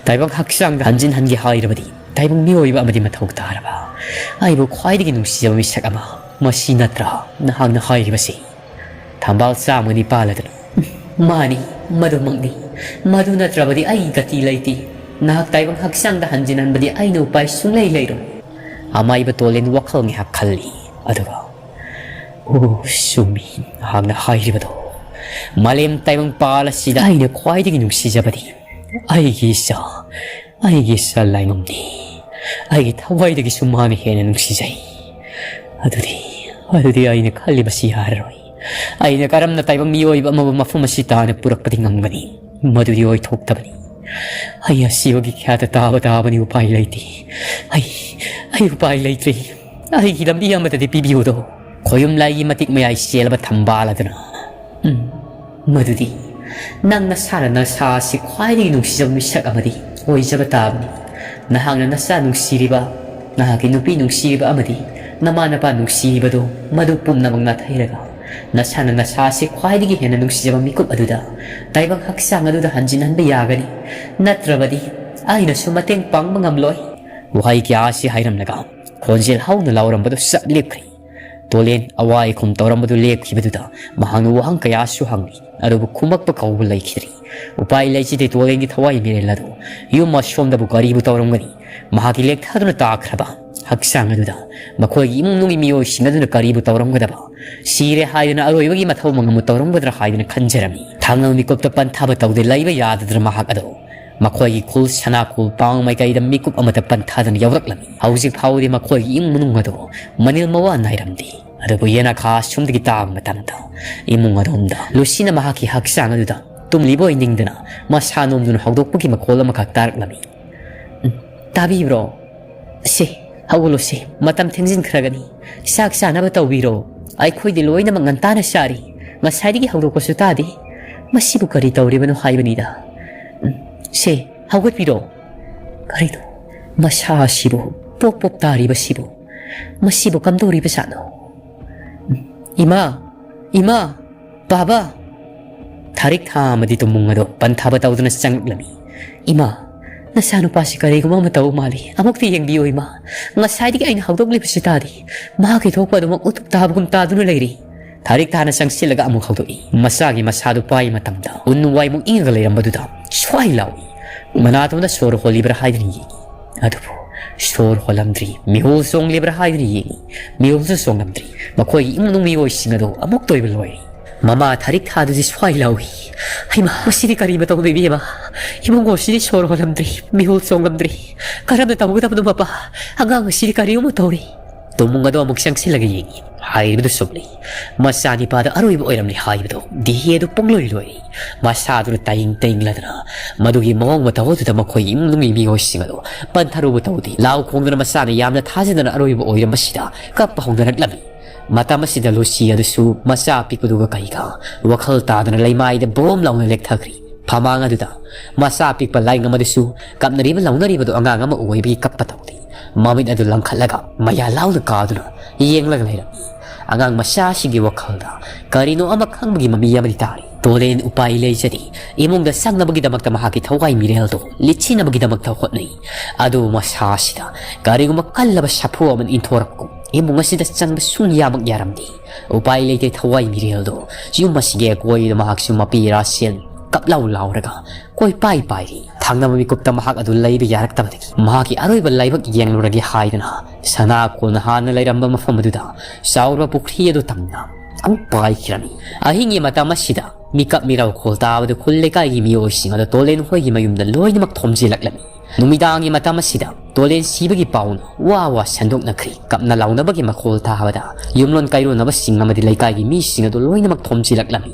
ꯇꯥꯏꯕꯪ ꯍꯛꯆꯥꯡꯗ ꯍꯟꯖꯤꯟꯍꯟꯒꯦ ꯍꯥꯏꯔꯕꯗꯤ ꯇꯥꯏꯕꯪ ꯃꯤꯑꯣꯏꯕ ꯑꯃꯗꯤ ꯃꯊꯧ ꯇꯥꯔꯕ꯫ ꯑꯩꯕꯨ ꯈ꯭ꯋꯥꯏꯗꯒꯤ ꯅꯨꯡꯁꯤꯖꯕ ꯃꯤꯁꯛ ꯑꯃ, ꯃꯁꯤ ꯅꯠꯇ꯭ꯔꯥ ꯅꯍꯥꯛꯅ ꯍꯥꯏꯔꯤꯕꯁꯤ?" ꯊꯝꯕꯥꯜ ꯆꯥꯝꯃꯅꯤ ꯄꯥꯜꯂꯗꯅ꯫ "ꯃꯥꯅꯤ, ꯃꯗꯨꯃꯛꯅꯤ꯫ ꯃꯗꯨ ꯅꯠꯇ꯭ꯔꯕꯗꯤ ꯑꯩ ꯒꯇꯤ ꯂꯩꯇꯦ꯫ ꯅꯍꯥꯛ ꯇꯥꯏꯕꯪ ꯍꯛꯆꯥꯡꯗ ꯍꯟꯖꯤꯟꯍꯟꯕꯗꯤ ꯑꯩꯅ ꯎꯄꯥꯏ ꯁꯨꯡꯂꯩ ꯂꯩꯔꯣꯏ꯫" ꯑꯃꯥꯏꯕ ꯇꯣꯂꯦꯟ ꯋꯥꯈꯜ ꯉꯥꯏꯍꯥꯛ ꯈꯜꯂꯤ, ꯑꯗꯨꯒ, "ꯑꯣ, ꯆꯨꯝꯃꯤ, ꯅꯍꯥꯛꯅ ꯍꯥꯏꯔꯤꯕꯗꯣ꯫ ꯃꯥꯂꯦꯝ ꯇꯥꯏꯕꯪ ꯄꯥꯜ ꯑꯁꯤꯗ ꯑꯩꯅ ꯈ꯭ꯋꯥꯏꯗꯒꯤ ꯅꯨꯡꯁꯤꯖꯕꯗꯤ ꯑꯩꯒꯤ ꯏꯆꯥ, ꯑꯩꯒꯤ ꯏꯆꯥ ꯂꯥꯏꯉꯝꯅꯤ꯫ ꯑꯩꯒꯤ ꯊꯋꯥꯏꯗꯒꯤꯁꯨ ꯃꯥꯅ ꯍꯦꯟꯅ ꯅꯨꯡꯁꯤꯖꯩ꯫ ꯑꯗꯨꯗꯤ, ꯑꯗꯨꯗꯤ ꯑꯩꯅ ꯈꯜꯂꯤꯕꯁꯤ ꯌꯥꯔꯔꯣꯏ꯫ ꯑꯩꯅ ꯀꯔꯝꯅ ꯇꯥꯏꯕꯪ ꯃꯤꯑꯣꯏꯕ ꯑꯃꯕꯨ ꯃꯐꯝ ꯑꯁꯤ ꯇꯥꯅ ꯄꯨꯔꯛꯄꯗꯤ ꯉꯝꯒꯅꯤ? ꯃꯗꯨꯗꯤ ꯑꯣꯏꯊꯣꯛꯇꯕꯅꯤ꯫ ꯑꯩ ꯑꯁꯤꯕꯒꯤ ꯈ꯭ꯌꯥꯠꯇ ꯇꯥꯕ ꯇꯥꯕꯅꯤ, ꯎꯄꯥꯏ ꯂꯩꯇꯦ꯫ ꯑꯩ, ꯑꯩ ꯎꯄꯥꯏ ꯂꯩꯇ꯭ꯔꯦ꯫ ꯑꯩꯒꯤ ꯂꯝꯕꯤ ꯑꯃꯗꯗꯤ ꯄꯤꯕꯤꯌꯨꯗꯣ꯫" ꯈꯣꯌꯨꯝ ꯂꯥꯏꯒꯤ ꯃꯇꯤꯛ ꯃꯌꯥꯏ ꯆꯦꯜꯂꯕ ꯊꯝꯕꯥꯜ ꯑꯗꯨꯅ, "ꯎꯝ, ꯃꯗꯨꯗꯤ ꯅꯪ ꯅꯁꯥꯅ ꯅꯁꯥ ꯑꯁꯤ ꯈ꯭ꯋꯥꯏꯗꯒꯤ ꯅꯨꯡꯁꯤꯖꯕ ꯃꯤꯁꯛ ꯑꯃꯗꯤ ꯑꯣꯏꯖꯕ ꯇꯥꯕꯅꯤ꯫ ꯅꯍꯥꯛꯅ ꯅꯆꯥ ꯅꯨꯡꯁꯤꯔꯤꯕ, ꯅꯍꯥꯛꯀꯤ ꯅꯨꯄꯤ ꯅꯨꯡꯁꯤꯔꯤꯕ ꯑꯃꯗꯤ ꯅꯃꯥ ꯅꯄꯥ ꯅꯨꯡꯁꯤꯔꯤꯕꯗꯣ, ꯃꯗꯨ ꯄꯨꯝꯅꯃꯛ ꯅꯥꯊꯩꯔꯒ ꯅꯁꯥꯅ ꯅꯁꯥ ꯑꯁꯤ ꯈ꯭ꯋꯥꯏꯗꯒꯤ ꯍꯦꯟꯅ ꯅꯨꯡꯁꯤꯖꯕ ꯃꯤꯀꯨꯞ ꯑꯗꯨꯗ, ꯇꯥꯏꯕꯪ ꯍꯛꯆꯥꯡ ꯑꯗꯨꯗ ꯍꯟꯖꯤꯟꯍꯟꯕ ꯌꯥꯒꯅꯤ꯫ ꯅꯠꯇ꯭ꯔꯕꯗꯤ ꯑꯩꯅꯁꯨ ꯃꯇꯦꯡ ꯄꯥꯡꯕ ꯉꯝꯂꯣꯏ꯫" ꯋꯥꯍꯩ ꯀꯌꯥ ꯑꯁꯤ ꯍꯥꯏꯔꯝꯂꯒ ꯈꯣꯟꯖꯦꯜ ꯍꯧꯅ ꯂꯥꯎꯔꯝꯕꯗꯨ ꯆꯞ ꯂꯦꯞꯈ꯭ꯔꯦ꯫ ꯇꯣꯂꯦꯟ ꯑꯋꯥ ꯑꯈꯨꯝ ꯇꯧꯔꯝꯕꯗꯨ ꯂꯦꯞꯈꯤꯕꯗꯨꯗ ꯃꯍꯥꯛꯅ ꯋꯥꯍꯪ ꯀꯌꯥꯁꯨ ꯍꯪꯂꯤ, ꯑꯗꯨꯕꯨ ꯈꯨꯝꯃꯛꯄ ꯀꯧꯕ ꯂꯩꯈꯤꯗ꯭ꯔꯤ꯫ ꯎꯄꯥꯏ ꯂꯩꯈꯤꯗꯦ꯫ ꯇꯣꯂꯦꯟꯒꯤ ꯊꯋꯥꯏ ꯃꯤꯔꯦꯜ ꯑꯗꯨ ꯌꯨꯝ ꯑꯁꯣꯝꯗꯕꯨ ꯀꯔꯤꯕꯨ ꯇꯧꯔꯝꯒꯅꯤ? ꯃꯍꯥꯛꯀꯤ ꯂꯦꯛꯊꯗꯨꯅ ꯇꯥꯈ꯭ꯔꯕ ꯍꯛꯆꯥꯡ ꯑꯗꯨꯗ ꯃꯈꯣꯏꯒꯤ ꯏꯃꯨꯡ ꯃꯅꯨꯡꯒꯤ ꯃꯤꯑꯣꯏꯁꯤꯡ ꯑꯗꯨꯅ ꯀꯔꯤꯕꯨ ꯇꯧꯔꯝꯒꯗꯕ? ꯁꯤꯔꯦ ꯍꯥꯏꯗꯨꯅ ꯑꯔꯣꯏꯕꯒꯤ ꯃꯊꯧ ꯃꯉꯝꯕꯨ ꯇꯧꯔꯝꯒꯗ꯭ꯔꯥ ꯍꯥꯏꯗꯨꯅ ꯈꯟꯖꯔꯝꯃꯤ꯫ ꯊꯥꯡꯅꯕ ꯃꯤꯀꯨꯞꯇ ꯄꯟꯊꯥꯕ ꯇꯧꯗꯦ ꯂꯩꯕ ꯌꯥꯗꯗꯅ ꯃꯍꯥꯛ ꯑꯗꯨ ꯃꯈꯣꯏꯒꯤ ꯈꯨꯜ ꯁꯅꯥ ꯈꯨꯜ ꯄꯥꯡ ꯃꯥꯏꯀꯩꯗ ꯃꯤꯀꯨꯞ ꯑꯃꯠꯇ ꯄꯟꯊꯥꯗꯅ ꯌꯧꯔꯛꯂꯝꯃꯤ꯫ ꯍꯧꯖꯤꯛ ꯐꯥꯎꯕꯗꯤ ꯃꯈꯣꯏꯒꯤ ꯏꯃꯨꯡ ꯃꯅꯨꯡ ꯑꯗꯨ ꯃꯅꯤꯜ ꯃꯋꯥ ꯅꯥꯏꯔꯝꯗꯦ꯫ ꯑꯗꯨꯕꯨ ꯌꯦꯅꯈꯥ ꯑꯁꯣꯝꯗꯒꯤ ꯇꯥꯕ ꯃꯇꯝꯗ ꯏꯃꯨꯡ ꯑꯗꯣꯝꯗ ꯂꯨꯁꯤꯅ ꯃꯍꯥꯛꯀꯤ ꯍꯛꯆꯥꯡ ꯑꯗꯨꯗ ꯇꯨꯝꯂꯤꯕ ꯑꯣꯏ ꯅꯤꯡꯗꯅ ꯃꯁꯥ ꯅꯣꯝꯗꯨꯅ ꯍꯧꯗꯣꯛꯄꯒꯤ ꯃꯈꯣꯜ ꯑꯃꯈꯛ ꯇꯥꯔꯛꯂꯝꯃꯤ꯫ "ꯎꯝ, ꯇꯥꯕꯤꯕ꯭ꯔꯣ?" ꯁꯦ, ꯍꯧꯒꯠꯂꯣꯁꯦ, ꯃꯇꯝ ꯊꯦꯡꯖꯤꯟꯈ꯭ꯔꯒꯅꯤ꯫ ꯆꯥꯛ ꯆꯥꯅꯕ ꯇꯧꯕꯤꯔꯣ꯫ ꯑꯩꯈꯣꯏꯗꯤ ꯂꯣꯏꯅꯃꯛ ꯉꯟꯇꯥꯅ ꯆꯥꯔꯤ꯫ ꯉꯁꯥꯏꯗꯒꯤ ꯍꯧꯗꯣꯛꯄꯁꯨ ꯇꯥꯗꯦ꯫ ꯃꯁꯤꯕꯨ ꯀꯔꯤ ꯇꯧꯔꯤꯕꯅꯣ ꯍꯥꯏꯕꯅꯤꯗ꯫ ꯎꯝ, ꯁꯦ, ꯍꯧꯒꯠꯄꯤꯔꯣ꯫ ꯀꯔꯤꯅꯣ? ꯃꯁꯥ ꯑꯁꯤꯕꯨ, ꯄꯣꯞ ꯄꯣꯞ ꯇꯥꯔꯤꯕꯁꯤꯕꯨ, ꯃꯁꯤꯕꯨ ꯀꯝꯗꯧꯔꯤꯕꯖꯥꯠꯅꯣ? ꯎꯝ, ꯏꯃꯥ! ꯏꯃꯥ! ꯕꯥꯕꯥ! ꯊꯥꯔꯤꯛ ꯊꯥ ꯑꯃꯗꯤ ꯇꯨꯃꯨꯡ ꯑꯗꯣ ꯄꯟꯊꯥꯕ ꯇꯧꯗꯨꯅ ꯆꯪꯂꯛꯂꯝꯃꯤ꯫ ꯏꯃꯥ, ꯅꯆꯥꯅꯨꯄꯥꯁꯤ ꯀꯔꯤꯒꯨꯝꯕ ꯑꯃ ꯇꯧ ꯃꯥꯜꯂꯤ꯫ ꯑꯃꯨꯛꯇ ꯌꯦꯡꯕꯤꯌꯨ ꯏꯃꯥ꯫ ꯉꯁꯥꯏꯗꯒꯤ ꯑꯩꯅ ꯍꯧꯗꯣꯛꯂꯤꯕꯁꯤ ꯇꯥꯗꯦ꯫ ꯃꯍꯥꯛꯀꯤ ꯊꯣꯛꯄ ꯑꯗꯨꯃꯛ ꯎꯇꯨꯞ ꯇꯥꯕꯒꯨꯝ ꯇꯥꯗꯨꯅ ꯂꯩꯔꯤ꯫ ꯊꯥꯔꯤꯛ ꯊꯥꯅ ꯆꯪꯁꯤꯜꯂꯒ ꯑꯃꯨꯛ ꯍꯧꯗꯣꯛꯏ꯫ ꯃꯆꯥꯒꯤ ꯃꯁꯥꯗꯨ ꯄꯥꯏ ꯃꯇꯝꯗ ꯎꯟ ꯋꯥꯏꯃꯨꯛ ꯏꯪꯉꯒ ꯂꯩꯔꯝꯕꯗꯨꯗ ꯁ꯭ꯋꯥꯏ ꯂꯥꯎꯏ꯫ ꯃꯅꯥꯇꯣꯟꯗ ꯁꯣꯔ ꯍꯣꯜꯂꯤꯕ꯭ꯔꯥ ꯍꯥꯏꯗꯨꯅ ꯌꯦꯡꯏ꯫ ꯑꯗꯨꯕꯨ ꯁꯣꯔ ꯍꯣꯜꯂꯝꯗ꯭ꯔꯤ꯫ ꯃꯤꯍꯨꯜ ꯆꯣꯡꯂꯤꯕ꯭ꯔꯥ ꯍꯥꯏꯗꯨꯅ ꯌꯦꯡꯏ꯫ ꯃꯤꯍꯨꯜꯁꯨ ꯆꯣꯡꯂꯝꯗ꯭ꯔꯤ꯫ ꯃꯈꯣꯏꯒꯤ ꯏꯃꯨꯡ ꯃꯅꯨꯡ ꯃꯤꯑꯣꯏꯁꯤꯡ ꯑꯗꯨ ꯑꯃꯨꯛꯇ ꯑꯣꯏꯕ ꯂꯣꯏꯔꯦ꯫ ꯃꯃꯥ ꯊꯥꯔꯤꯛ ꯊꯥꯗꯨꯗꯤ ꯁ꯭ꯋꯥꯏ ꯂꯥꯎꯏ꯫ ꯍꯩꯃꯥ, ꯃꯁꯤꯗꯤ ꯀꯔꯤ ꯃꯇꯧꯅꯣ ꯏꯕꯦꯝꯃ? ꯏꯃꯨꯡ ꯑꯁꯤꯗꯤ ꯁꯣꯔ ꯍꯣꯜꯂꯝꯗ꯭ꯔꯤ, ꯃꯤꯍꯨꯜ ꯆꯣꯡꯂꯝꯗ꯭ꯔꯤ꯫ ꯀꯔꯝꯅ ꯇꯧꯒꯗꯕꯅꯣ ꯃꯄꯥ? ꯑꯉꯥꯡ ꯑꯁꯤꯗꯤ ꯀꯔꯤꯒꯨꯝꯕ ꯇꯧꯔꯦ꯫ ꯇꯨꯃꯨꯡ ꯑꯗꯣ ꯑꯃꯨꯛ ꯆꯪꯁꯤꯜꯂꯒ ꯌꯦꯡꯏ꯫ ꯍꯥꯏꯔꯤꯕꯗꯨ ꯆꯨꯝꯂꯤ꯫ ꯃꯆꯥꯅꯤꯄꯥꯗ ꯑꯔꯣꯏꯕ ꯑꯣꯏꯔꯝꯂꯦ ꯍꯥꯏꯕꯗꯣ꯫ ꯗꯤꯍꯦ ꯑꯗꯨ ꯄꯨꯡꯂꯣꯏ ꯂꯣꯏꯔꯦ꯫ ꯃꯁꯥꯗꯨꯅ ꯇꯥꯏꯡ ꯇꯥꯏꯡꯂꯗꯅ ꯃꯗꯨꯒꯤ ꯃꯑꯣꯡ ꯃꯇꯧ ꯑꯗꯨꯗ ꯃꯈꯣꯏꯒꯤ ꯏꯃꯨꯡ ꯃꯅꯨꯡꯒꯤ ꯃꯤꯑꯣꯏꯁꯤꯡ ꯑꯗꯨ ꯄꯟꯊꯔꯨꯕ ꯇꯧꯗꯦ꯫ ꯂꯥꯎ ꯈꯣꯡꯗꯨꯅ ꯃꯆꯥꯅ ꯌꯥꯝꯅ ꯊꯥꯖꯗꯅ ꯑꯔꯣꯏꯕ ꯑꯣꯏꯔꯝꯕꯁꯤꯗ ꯀꯞꯄ ꯍꯧꯅꯔꯛꯂꯝꯃꯤ꯫ ꯃꯇꯝ ꯑꯁꯤꯗ ꯂꯨꯁꯤ ꯑꯗꯨꯁꯨ ꯃꯆꯥ ꯑꯄꯤꯛꯄꯗꯨꯒ ꯀꯩꯒ ꯋꯥꯈꯜ ꯇꯥꯗꯅ ꯂꯩꯃꯥꯏꯗ ꯕꯣꯝ ꯂꯥꯎꯅ ꯂꯦꯛꯊꯈ꯭ꯔꯤ꯫ ꯐꯃꯥꯡ ꯑꯗꯨꯗ ꯃꯆꯥ ꯑꯄꯤꯛꯄ ꯂꯥꯏꯉꯝ ꯑꯗꯨꯁꯨ ꯀꯞꯅꯔꯤꯕ ꯂꯥꯎꯅꯔꯤꯕꯗꯨ ꯑꯉꯥꯡ ꯑꯃ ꯑꯣꯏꯕꯒꯤ ꯀꯞꯄ ꯇꯧꯗꯦ꯫ ꯃꯃꯤꯠ ꯑꯗꯨ ꯂꯪꯈꯠꯂꯒ ꯃꯌꯥ ꯂꯥꯎꯅ ꯀꯥꯗꯨꯅ ꯌꯦꯡꯂꯒ ꯂꯩꯔꯝꯃꯤ꯫ ꯑꯉꯥꯡ ꯃꯆꯥꯁꯤꯒꯤ ꯋꯥꯈꯜꯗ ꯀꯔꯤꯅꯣ ꯑꯃ ꯈꯪꯕꯒꯤ ꯃꯃꯤ ꯑꯃꯗꯤ ꯇꯥꯔꯤ꯫ ꯇꯣꯂꯦꯟ ꯎꯄꯥꯏ ꯂꯩꯖꯗꯦ꯫ ꯏꯃꯨꯡꯗ ꯆꯪꯅꯕꯒꯤꯗꯃꯛꯇ ꯃꯍꯥꯛꯀꯤ ꯊꯋꯥꯏ ꯃꯤꯔꯦꯜꯗꯣ ꯂꯤꯠꯁꯤꯟꯅꯕꯒꯤꯗꯃꯛꯇ ꯍꯣꯠꯅꯩ꯫ ꯑꯗꯨꯕꯨ ꯃꯁꯥ ꯑꯁꯤꯗ ꯀꯔꯤꯒꯨꯝꯕ ꯀꯜꯂꯕ ꯁꯥꯐꯨ ꯑꯃꯅ ꯏꯟꯊꯣꯔꯛꯄꯒꯨꯝ ꯏꯃꯨꯡ ꯑꯁꯤꯗ ꯆꯪꯕ ꯁꯨꯡꯌꯥꯃꯛ ꯌꯥꯔꯝꯗꯦ꯫ ꯎꯄꯥꯏ ꯂꯩꯇꯦ, ꯊꯋꯥꯏ ꯃꯤꯔꯦꯜꯗꯣ ꯌꯨꯝ ꯑꯁꯤꯒꯤ ꯑꯀꯣꯏꯕꯗ ꯃꯍꯥꯛꯁꯨ ꯃꯄꯤ ꯏꯔꯥ ꯁꯦꯜ ꯀꯞꯂꯥꯎ ꯂꯥꯎꯔꯒ ꯀꯣꯏꯄꯥꯏ ꯄꯥꯏꯔꯤ꯫ ꯊꯪꯅꯕ ꯃꯤꯀꯨꯞꯇ ꯃꯍꯥꯛ ꯑꯗꯨ ꯂꯩꯕ ꯌꯥꯔꯛꯇꯕꯗꯒꯤ ꯃꯍꯥꯛꯀꯤ ꯑꯔꯣꯏꯕ ꯂꯥꯏꯕꯛ ꯌꯦꯡꯂꯨꯔꯒꯦ ꯍꯥꯏꯗꯨꯅ ꯁꯅꯥ ꯀꯣꯜꯅ ꯍꯥꯟꯅ ꯂꯩꯔꯝꯕ ꯃꯐꯝ ꯑꯗꯨꯗ ꯆꯥꯎꯔꯕ ꯄꯨꯈ꯭ꯔꯤ ꯑꯗꯨ ꯇꯝꯅ ꯑꯃꯨꯛ ꯄꯥꯏꯈꯤꯔꯝꯃꯤ꯫ ꯑꯍꯤꯡꯒꯤ ꯃꯇꯝ ꯑꯁꯤꯗ ꯃꯤꯀꯞ ꯃꯤꯔꯥꯎ ꯈꯣꯜ ꯇꯥꯕꯗ ꯈꯨꯜ ꯂꯩꯀꯥꯏꯒꯤ ꯃꯤꯑꯣꯏꯁꯤꯡ ꯑꯗꯨ ꯇꯣꯂꯦꯟ ꯍꯣꯏꯒꯤ ꯃꯌꯨꯝꯗ ꯂꯣꯏꯅꯃꯛ ꯊꯣꯝꯖꯤꯜꯂꯛꯂꯝꯃꯤ꯫ ꯅꯨꯃꯤꯗꯥꯡꯒꯤ ꯃꯇꯝ ꯑꯁꯤꯗ ꯇꯣꯂꯦꯟ ꯁꯤꯕꯒꯤ ꯄꯥꯎꯅ ꯋꯥ ꯋꯥ ꯁꯟꯗꯣꯛꯅꯈ꯭ꯔꯤ꯫ ꯀꯞꯅ ꯂꯥꯎꯅꯕꯒꯤ ꯃꯈꯣꯜ ꯇꯥꯕꯗ ꯌꯨꯝꯂꯣꯟ ꯀꯩꯔꯣꯟꯅꯕꯁꯤꯡ ꯑꯃꯗꯤ ꯂꯩꯀꯥꯏꯒꯤ ꯃꯤꯁꯤꯡ ꯑꯗꯨ ꯂꯣꯏꯅꯃꯛ ꯊꯣꯝꯖꯤꯜꯂꯛꯂꯝꯃꯤ꯫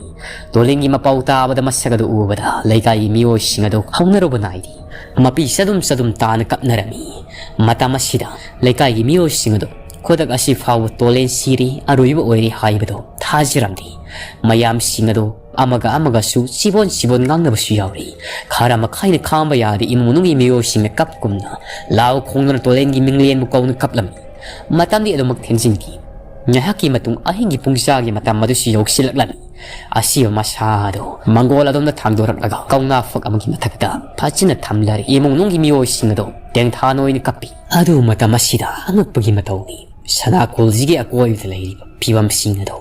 ꯇꯣꯂꯦꯟꯒꯤ ꯃꯄꯥꯎ ꯇꯥꯕꯗ ꯃꯁꯛ ꯑꯗꯨ ꯎꯕꯗ ꯂꯩꯀꯥꯏꯒꯤ ꯃꯤꯑꯣꯏꯁꯤꯡ ꯑꯗꯨ ꯍꯧꯅꯔꯨꯕ ꯅꯥꯏꯔꯤ꯫ ꯃꯄꯤ ꯆꯗꯨꯝ ꯆꯗꯨꯝ ꯇꯥꯅ ꯀꯞꯅꯔꯝꯃꯤ꯫ ꯃꯇꯝ ꯑꯁꯤꯗ ꯂꯩꯀꯥꯏꯒꯤ ꯃꯤꯑꯣꯏꯁꯤꯡ ꯑꯗꯨ ꯈꯨꯗꯛ ꯑꯁꯤ ꯐꯥꯎꯕ ꯇꯣꯂꯦꯟ ꯁꯤꯔꯤ, ꯑꯔꯣꯏꯕ ꯑꯣꯏꯔꯦ ꯍꯥꯏꯕꯗꯨ ꯊꯥꯖꯔꯝꯗꯦ꯫ ꯃꯌꯥꯝꯁꯤꯡ ꯑꯗꯨ ꯑꯃꯒ ꯑꯃꯒꯁꯨ ꯆꯤꯕꯣꯟ ꯆꯤꯕꯣꯟ ꯉꯥꯡꯅꯕꯁꯨ ꯌꯥꯎꯔꯤ꯫ ꯈꯔ ꯃꯈꯩꯅ ꯈꯥꯡꯕ ꯌꯥꯗꯦ, ꯏꯃꯨꯡ ꯃꯅꯨꯡꯒꯤ ꯃꯤꯑꯣꯏꯁꯤꯡꯅ ꯀꯞꯀꯨꯝꯅ ꯂꯥꯎ ꯈꯣꯡꯗꯨꯅ ꯇꯣꯂꯦꯟꯒꯤ ꯃꯤꯡꯂꯦꯟꯕꯨ ꯀꯧꯅ ꯀꯞꯂꯝꯃꯤ꯫ ꯃꯇꯝꯗꯤ ꯑꯗꯨꯃꯛ ꯊꯦꯡꯖꯤꯟꯈꯤ꯫ ꯉꯥꯏꯍꯥꯛꯀꯤ ꯃꯇꯨꯡ ꯑꯍꯤꯡꯒꯤ ꯄꯨꯡ ꯆꯥꯒꯤ ꯃꯇꯝ ꯑꯗꯨꯁꯨ ꯌꯧꯁꯤꯜꯂꯛꯂꯝꯃꯤ꯫ ꯑꯁꯤꯕ ꯃꯁꯥ ꯑꯗꯨ ꯃꯪꯒꯣꯜ ꯑꯗꯣꯝꯗ ꯊꯥꯡꯗꯣꯔꯛꯂꯒ ꯀꯧꯅꯥ ꯐꯛ ꯑꯃꯒꯤ ꯃꯊꯛꯇ ꯐꯖꯅ ꯊꯝꯂꯔꯦ꯫ ꯏꯃꯨꯡ ꯃꯅꯨꯡꯒꯤ ꯃꯤꯑꯣꯏꯁꯤꯡ ꯑꯗꯨ ꯇꯦꯡꯊꯥ ꯅꯣꯏꯅ ꯀꯞꯄꯤ꯫ ꯑꯗꯨ ꯃꯇꯝ ꯑꯁꯤꯗ ꯑꯉꯛꯄꯒꯤ ꯃꯇꯧꯅꯤ꯫ ꯁꯅꯥ ꯀꯣꯜꯁꯤꯒꯤ ꯑꯀꯣꯏꯕꯗ ꯂꯩꯔꯤꯕ ꯐꯤꯕꯝꯁꯤꯡ ꯑꯗꯨ